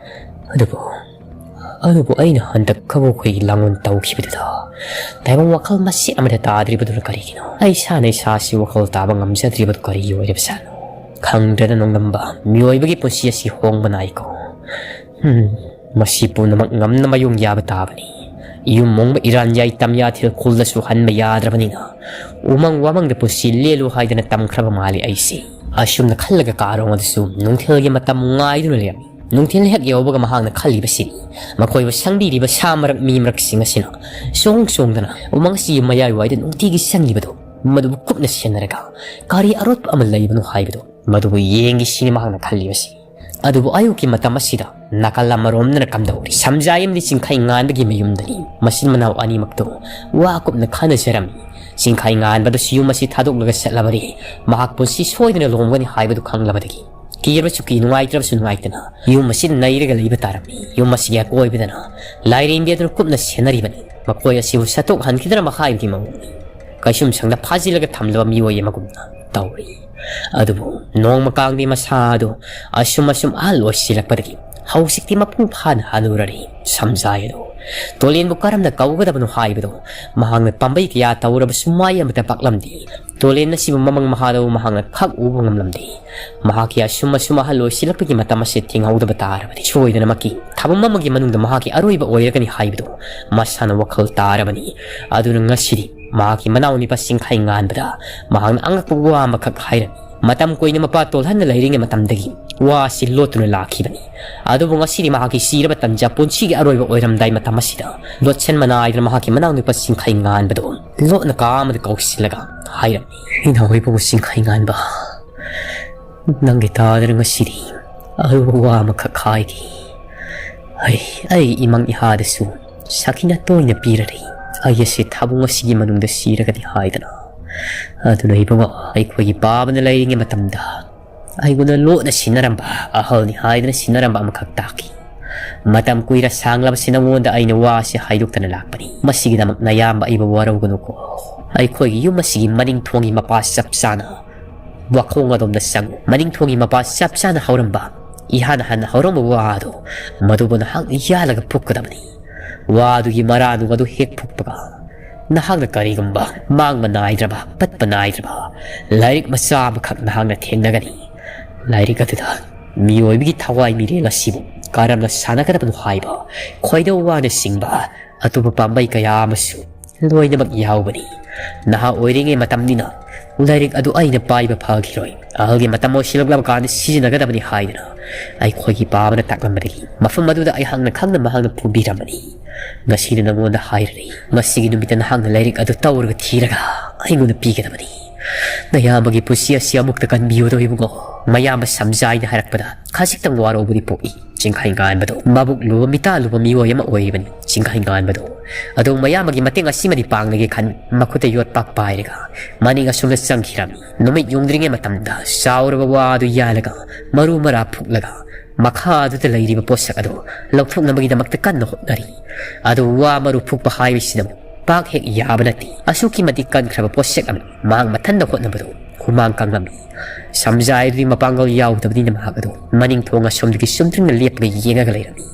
ꯑꯗꯨꯕꯨ, ꯑꯗꯨꯕꯨ ꯑꯩꯅ ꯍꯟꯗꯛ ꯀꯕꯣꯛꯈꯣꯏꯒꯤ ꯂꯥꯡꯂꯣꯟ ꯇꯧꯈꯤꯕꯗꯨꯗ ꯇꯥꯏꯕꯪ ꯋꯥꯈꯜ ꯃꯆꯦꯠ ꯑꯃꯗ ꯇꯥꯗ꯭ꯔꯤꯕꯗꯨꯅ ꯀꯔꯤꯒꯤꯅꯣ? ꯑꯩ ꯏꯁꯥꯅ ꯏꯁꯥꯁꯤ ꯋꯥꯈꯜ ꯇꯥꯕ ꯉꯝꯖꯗ꯭ꯔꯤꯕꯗꯨ ꯀꯔꯤꯒꯤ ꯑꯣꯏꯔꯤꯕꯖꯥꯠꯅꯣ? ꯈꯪꯗ꯭ꯔꯦꯗ ꯅꯣꯡꯗꯝꯕ, ꯃꯤꯑꯣꯏꯕꯒꯤ ꯄꯨꯟꯁꯤ ꯑꯁꯤ ꯍꯣꯡꯕ ꯅꯥꯏꯀꯣ꯫ ꯍꯝ, ꯃꯁꯤ ꯄꯨꯝꯅꯃꯛ ꯉꯝꯅ ꯃꯥꯌꯣꯡ ꯌꯥꯕ ꯇꯥꯕꯅꯤ꯫ ꯌꯨꯝ ꯃꯣꯡꯕ ꯏꯔꯥꯟ ꯌꯥꯏ ꯇꯝꯌꯥ ꯊꯤꯜ ꯈꯨꯜꯗꯁꯨ ꯍꯟꯕ ꯌꯥꯗ꯭ꯔꯕꯅꯤꯅ ꯎꯃꯪ ꯋꯥꯃꯪꯗ ꯄꯨꯟꯁꯤ ꯂꯦꯜꯂꯨ ꯍꯥꯏꯗꯅ ꯇꯝꯈ꯭ꯔꯕ ꯃꯥꯜꯂꯤ ꯑꯩꯁꯦ꯫ ꯑꯁꯨꯝꯅ ꯈꯜꯂꯒ ꯀꯥꯔꯣꯡ ꯑꯗꯨꯁꯨ ꯅꯨꯡꯊꯤꯜꯒꯤ ꯃꯇꯝ ꯉꯥꯏꯗꯨꯅ ꯂꯩꯔꯝꯃꯤ꯫ ꯅꯨꯡꯊꯤꯜ ꯍꯦꯛ ꯌꯧꯕꯒ ꯃꯍꯥꯛꯅ ꯈꯜꯂꯤꯕꯁꯤ ꯃꯈꯣꯏꯕꯨ ꯁꯪꯕꯤꯔꯤꯕ ꯁꯥ ꯃꯔꯛ ꯃꯤ ꯃꯔꯛꯁꯤꯡ ꯑꯁꯤꯅ ꯆꯣꯡ ꯆꯣꯡꯗꯅ ꯎꯃꯪ ꯑꯁꯤꯒꯤ ꯃꯌꯥꯏꯋꯥꯏꯗ ꯅꯨꯡꯇꯤꯒꯤ ꯆꯪꯂꯤꯕꯗꯨ ꯃꯗꯨꯕꯨ ꯀꯨꯞꯅ ꯁꯦꯟꯅꯔꯒ ꯀꯔꯤ ꯑꯔꯣꯠꯄ ꯑꯃ ꯂꯩꯕꯅꯣ ꯍꯥꯏꯕꯗꯨ ꯃꯗꯨꯕꯨ ꯌꯦꯡꯒꯦ ꯁꯤꯅꯤ ꯃꯍꯥꯛꯅ ꯈꯜꯂꯤꯕꯁꯤ꯫ ꯑꯗꯨꯕꯨ ꯑꯌꯨꯛꯀꯤ ꯃꯇꯝ ꯑꯁꯤꯗ ꯅꯥꯀꯜ ꯑꯃꯔꯣꯝꯗꯅ ꯀꯝꯗꯧꯔꯤ? ꯁꯝꯖꯥꯏ ꯑꯃꯗꯤ ꯆꯤꯡꯈꯩ ꯉꯥꯟꯕꯒꯤ ꯃꯌꯨꯝꯗꯅꯤ꯫ ꯃꯆꯤꯟ ꯃꯅꯥꯎ ꯑꯅꯤꯃꯛꯇꯨ ꯋꯥ ꯀꯨꯞꯅ ꯈꯟꯅꯖꯔꯝꯃꯤ꯫ ꯆꯤꯡꯈꯩ ꯉꯥꯟꯕꯗꯨꯁꯨ ꯌꯨꯝ ꯑꯁꯤ ꯊꯥꯗꯣꯛꯂꯒ ꯆꯠꯂꯕꯗꯤ ꯃꯍꯥꯛ ꯄꯨꯟꯁꯤ ꯁꯣꯏꯗꯅ ꯂꯨꯍꯣꯡꯒꯅꯤ ꯍꯥꯏꯕꯗꯨ ꯈꯪꯂꯕꯗꯒꯤ ꯀꯤꯔꯕꯁꯨ ꯀꯤ, ꯅꯨꯡꯉꯥꯏꯇ꯭ꯔꯕꯁꯨ ꯅꯨꯡꯉꯥꯏꯇꯅ ꯌꯨꯝ ꯑꯁꯤꯗ ꯅꯩꯔꯒ ꯂꯩꯕ ꯇꯥꯔꯝꯃꯤ꯫ ꯌꯨꯝ ꯑꯁꯤꯒꯤ ꯑꯀꯣꯏꯕꯗꯅ ꯂꯥꯏꯔꯦꯝꯕꯤ ꯑꯗꯨꯅ ꯀꯨꯞꯅ ꯁꯦꯟꯅꯔꯤꯕꯅꯤ꯫ ꯃꯈꯣꯏ ꯑꯁꯤꯕꯨ ꯁꯠꯇꯣꯛꯍꯟꯈꯤꯗ꯭ꯔꯥ ꯃꯈꯥꯏꯕꯒꯤ ꯃꯑꯣꯡꯅꯤ꯫ ꯀꯩꯁꯨꯝꯁꯪꯗ ꯐꯥꯖꯤꯜꯂꯒ ꯊꯝꯂꯕ ꯃꯤꯑꯣꯏ ꯑꯃꯒꯨꯝꯅ ꯇꯧꯔꯤ꯫ ꯑꯗꯨꯕꯨ ꯅꯣꯡꯃ ꯀꯥꯡꯗꯤ ꯃꯁꯥ ꯑꯗꯨ ꯑꯁꯨꯝ ꯑꯁꯨꯝ ꯑꯍꯜ ꯑꯣꯏꯁꯤꯜꯂꯛꯄꯗꯒꯤ ꯍꯧꯖꯤꯛꯇꯤ ꯃꯄꯨꯡ ꯐꯥꯅ ꯍꯅꯨꯔꯔꯦ꯫ ꯁꯝꯖꯥꯏ ꯑꯗꯨ ꯇꯣꯂꯦꯟꯕꯨ ꯀꯔꯝꯅ ꯀꯧꯒꯗꯕꯅꯣ ꯍꯥꯏꯕꯗꯨ ꯃꯍꯥꯛꯅ ꯄꯥꯝꯕꯩ ꯀꯌꯥ ꯇꯧꯔꯕꯁꯨ ꯃꯥꯏ ꯑꯃꯠꯇ ꯄꯥꯛꯂꯝꯗꯦ꯫ ꯇꯣꯂꯦꯟ ꯑꯁꯤꯕꯨ ꯃꯃꯪ ꯃꯍꯥꯗꯧ ꯃꯍꯥꯛꯅ ꯈꯛ ꯎꯕ ꯉꯝꯂꯝꯗꯦ꯫ ꯃꯍꯥꯛꯀꯤ ꯑꯁꯨꯝ ꯑꯁꯨꯝ ꯑꯍꯜ ꯑꯣꯏꯁꯤꯜꯂꯛꯄꯒꯤ ꯃꯇꯝ ꯑꯁꯤ ꯊꯤꯡꯍꯧꯗꯕ ꯇꯥꯔꯕꯗꯤ ꯁꯣꯏꯗꯅꯃꯛꯀꯤ ꯊꯕꯝ ꯑꯃꯒꯤ ꯃꯅꯨꯡꯗ ꯃꯍꯥꯛꯀꯤ ꯑꯔꯣꯏꯕ ꯑꯣꯏꯔꯒꯅꯤ ꯍꯥꯏꯕꯗꯨ ꯃꯁꯥꯅ ꯋꯥꯈꯜ ꯇꯥꯔꯕꯅꯤ꯫ ꯑꯗꯨꯅ ꯉꯁꯤꯗꯤ ꯃꯍꯥꯛꯀꯤ ꯃꯅꯥꯎ ꯅꯤꯄꯥ ꯆꯤꯡꯈꯩ ꯉꯥꯟꯕꯗ ꯃꯍꯥꯛꯅ ꯑꯉꯛꯄ ꯋꯥ ꯑꯃꯈꯛ ꯍꯥꯏꯔꯝꯃꯤ꯫ ꯃꯇꯝ ꯀꯨꯏꯅ ꯃꯄꯥ ꯇꯣꯜꯍꯟꯅ ꯂꯩꯔꯤꯉꯩ ꯃꯇꯝꯗꯒꯤ ꯋꯥꯁꯤ ꯂꯣꯠꯇꯨꯅ ꯂꯥꯛꯈꯤꯕꯅꯤ꯫ ꯑꯗꯨꯕꯨ ꯉꯁꯤꯗꯤ ꯃꯍꯥꯛꯀꯤ ꯁꯤꯔꯕ ꯇꯟꯖꯥ, ꯄꯨꯟꯁꯤꯒꯤ ꯑꯔꯣꯏꯕ ꯑꯣꯏꯔꯝꯗꯥꯏ ꯃꯇꯝ ꯑꯁꯤꯗ ꯂꯣꯠꯁꯤꯟꯕ ꯅꯥꯏꯗꯅ ꯃꯍꯥꯛꯀꯤ ꯃꯅꯥꯎꯅꯨꯄꯥ ꯆꯤꯡꯈꯩ ꯉꯥꯟꯕꯗꯨ ꯂꯣꯠꯅ ꯀꯥ ꯑꯃꯗ ꯀꯧꯁꯤꯜꯂꯒ ꯍꯥꯏꯔꯝꯃꯤ, "ꯏꯅꯥꯎ ꯏꯕꯨꯡꯉꯣ ꯆꯤꯡꯈꯩ ꯉꯥꯟꯕ, ꯅꯪꯒꯤ ꯇꯥꯗꯅ ꯉꯁꯤꯗꯤ ꯑꯔꯨꯕ ꯋꯥ ꯑꯃꯈꯛ ꯍꯥꯏꯒꯦ꯫ ꯑꯩ, ꯑꯩ ꯏꯃꯪ ꯏꯍꯥꯗꯁꯨ ꯁꯥꯈꯤꯅ ꯇꯣꯏꯅ ꯄꯤꯔꯔꯦ꯫ ꯑꯩ ꯑꯁꯤ ꯊꯥꯕꯨꯡ ꯑꯁꯤꯒꯤ ꯃꯅꯨꯡꯗ ꯁꯤꯔꯒꯗꯤ ꯍꯥꯏꯗꯅ꯫ ꯑꯗꯨꯅ ꯏꯕꯨꯡꯉꯣ, ꯑꯩꯈꯣꯏꯒꯤ ꯄꯥꯕꯅ ꯂꯩꯔꯤꯉꯩ ꯃꯇꯝꯗ ꯑꯩꯉꯣꯟꯗ ꯂꯣꯠꯅ ꯁꯤꯟꯅꯔꯝꯕ, ꯑꯍꯜꯅꯤ ꯍꯥꯏꯗꯅ ꯁꯤꯟꯅꯔꯝꯕ ꯑꯃꯈꯛ ꯇꯥꯈꯤ꯫ ꯃꯇꯝ ꯀꯨꯏꯔ ꯁꯥꯡꯂꯕꯁꯤ ꯅꯉꯣꯟꯗ ꯑꯩꯅ ꯋꯥꯁꯤ ꯍꯥꯏꯗꯣꯛꯇꯅ ꯂꯥꯛꯄꯅꯤ꯫ ꯃꯁꯤꯒꯤꯗꯃꯛ ꯅꯌꯥꯝꯕ ꯑꯩꯕꯨ ꯋꯥꯔꯧꯒꯅꯨꯀꯣ꯫ ꯑꯩꯈꯣꯏꯒꯤ ꯌꯨꯝ ꯑꯁꯤꯒꯤ ꯃꯅꯤꯡ ꯊꯣꯡꯒꯤ ꯃꯄꯥ ꯆꯞ ꯆꯥꯅ ꯋꯥꯈꯣꯡ ꯑꯗꯣꯝꯗ ꯆꯪꯉꯨ꯫ ꯃꯅꯤꯡ ꯊꯣꯡꯒꯤ ꯃꯄꯥ ꯆꯞ ꯆꯥꯅ ꯍꯧꯔꯝꯕ, ꯏꯍꯥꯟ ꯍꯥꯟꯅ ꯍꯧꯔꯝꯕ ꯋꯥ ꯑꯗꯣ, ꯃꯗꯨꯕꯨ ꯅꯍꯥꯛꯅ ꯌꯥꯜꯂꯒ ꯐꯨꯛꯀꯗꯕꯅꯤ꯫ ꯋꯥ ꯑꯗꯨꯒꯤ ꯃꯔꯥ ꯅꯨꯡ ꯑꯗꯨ ꯍꯦꯛ ꯐꯨꯛꯄꯒ, ꯅꯍꯥꯛꯅ ꯀꯔꯤꯒꯨꯝꯕ ꯃꯥꯡꯕ ꯅꯥꯏꯗ꯭ꯔꯕ, ꯄꯠꯄ ꯅꯥꯏꯗ꯭ꯔꯕ ꯂꯥꯏꯔꯤꯛ ꯃꯆꯥ ꯑꯃꯈꯛ ꯅꯍꯥꯛꯅ ꯊꯦꯡꯅꯒꯅꯤ꯫ ꯂꯥꯏꯔꯤꯛ ꯑꯗꯨꯗ ꯃꯤꯑꯣꯏꯕꯒꯤ ꯊꯋꯥꯏ ꯃꯤꯔꯦꯜ ꯑꯁꯤꯕꯨ ꯀꯔꯝꯅ ꯁꯥꯟꯅꯒꯗꯕꯅꯣ ꯍꯥꯏꯕ ꯈꯣꯏꯗꯧ ꯋꯥꯅ ꯆꯤꯡꯕ ꯑꯇꯣꯞꯄ ꯄꯥꯝꯕꯩ ꯀꯌꯥ ꯑꯃꯁꯨ ꯂꯣꯏꯅꯃꯛ ꯌꯥꯎꯕꯅꯤ꯫ ꯅꯍꯥ ꯑꯣꯏꯔꯤꯉꯩ ꯃꯇꯝꯅꯤꯅ ꯂꯥꯏꯔꯤꯛ ꯑꯗꯨ ꯑꯩꯅ ꯄꯥꯏꯕ ꯐꯈꯤꯔꯣꯏ꯫ ꯑꯍꯜꯒꯤ ꯃꯇꯝ ꯑꯣꯏꯁꯤꯜꯂꯛꯂꯕ ꯀꯥꯟꯗ ꯁꯤꯖꯤꯟꯅꯒꯗꯕꯅꯤ ꯍꯥꯏꯗꯨꯅ ꯑꯩꯈꯣꯏꯒꯤ ꯄꯥꯕꯅ ꯇꯥꯛꯂꯝꯕꯗꯒꯤ ꯃꯐꯝ ꯑꯗꯨꯗ ꯑꯩꯍꯥꯛꯅ ꯈꯪꯅ ꯃꯍꯥꯛꯅ ꯐꯨꯕꯤꯔꯝꯕꯅꯤ꯫ ꯉꯁꯤꯅ ꯅꯉꯣꯟꯗ ꯍꯥꯏꯔꯅꯤ, ꯉꯁꯤꯒꯤ ꯅꯨꯃꯤꯠꯇ ꯅꯍꯥꯛꯅ ꯂꯥꯏꯔꯤꯛ ꯑꯗꯨ ꯇꯧꯔꯒ ꯊꯤꯔꯒ ꯑꯩꯉꯣꯟꯗ ꯄꯤꯒꯗꯕꯅꯤ꯫ ꯅꯌꯥꯝꯕꯒꯤ ꯄꯨꯟꯁꯤ ꯑꯁꯤ ꯑꯃꯨꯛꯇ ꯀꯟꯕꯤꯌꯨꯗꯣ ꯏꯕꯨꯡꯉꯣ꯫ ꯃꯌꯥꯝꯕ ꯁꯝꯖꯥꯏꯅ ꯍꯥꯏꯔꯛꯄꯗ ꯈꯖꯤꯛꯇꯪ ꯋꯥꯔꯧꯕꯗꯤ ꯄꯣꯛꯏ꯫ ꯆꯤꯡꯈꯩ ꯉꯥꯟꯕꯗꯣ ꯃꯕꯨꯛ ꯂꯨꯕ, ꯃꯤꯇꯥ ꯂꯨꯕ ꯃꯤꯑꯣꯏ ꯑꯃ ꯑꯣꯏꯔꯤꯕꯅꯤ꯫ ꯆꯤꯡꯈꯩ ꯉꯥꯟꯕꯗꯣ ꯑꯗꯨ ꯃꯌꯥꯝꯕꯒꯤ ꯃꯇꯦꯡ ꯑꯁꯤꯃꯗꯤ ꯄꯥꯡꯂꯒꯦ ꯈꯟ ꯃꯈꯨꯠꯇ ꯌꯣꯠꯄꯥꯛ ꯄꯥꯏꯔꯒ ꯃꯅꯤꯡ ꯑꯁꯣꯝꯗ ꯆꯪꯈꯤꯔꯝꯃꯤ꯫ ꯅꯨꯃꯤꯠ ꯌꯨꯡꯗ꯭ꯔꯤꯉꯩ ꯃꯇꯝꯗ ꯆꯥꯎꯔꯕ ꯋꯥ ꯑꯗꯨ ꯌꯥꯜꯂꯒ ꯃꯔꯨ ꯃꯔꯥ ꯐꯨꯛꯂꯒ ꯃꯈꯥ ꯑꯗꯨꯗ ꯂꯩꯔꯤꯕ ꯄꯣꯠꯁꯛ ꯑꯗꯨ ꯂꯧꯊꯣꯛꯅꯕꯒꯤꯗꯃꯛꯇ ꯀꯟꯅ ꯍꯣꯠꯅꯔꯤ꯫ ꯑꯗꯨ ꯋꯥ ꯃꯔꯨ ꯐꯨꯛꯄ ꯍꯥꯏꯕꯁꯤꯗꯕꯨ ꯄꯥꯛ ꯍꯦꯛ ꯌꯥꯕ ꯅꯠꯇꯦ꯫ ꯑꯁꯨꯛꯀꯤ ꯃꯇꯤꯛ ꯀꯟꯈ꯭ꯔꯕ ꯄꯣꯠꯁꯛ ꯑꯃꯅꯤ꯫ ꯃꯍꯥꯛ ꯃꯊꯟꯗ ꯍꯣꯠꯅꯕꯗꯨ ꯍꯨꯃꯥꯡ ꯀꯪꯂꯝꯃꯤ꯫ ꯁꯝꯖꯥꯏꯗꯨꯗꯤ ꯃꯄꯥꯡꯒꯜ ꯌꯥꯎꯗꯕꯅꯤꯅ ꯃꯍꯥꯛ ꯑꯗꯨ ꯃꯅꯤꯡ ꯊꯣꯡ ꯑꯁꯣꯝꯗꯒꯤ ꯆꯨꯝꯗ꯭ꯔꯤꯡꯅ ꯂꯦꯞꯄꯒ ꯌꯦꯡꯉꯒ ꯂꯩꯔꯝꯃꯤ꯫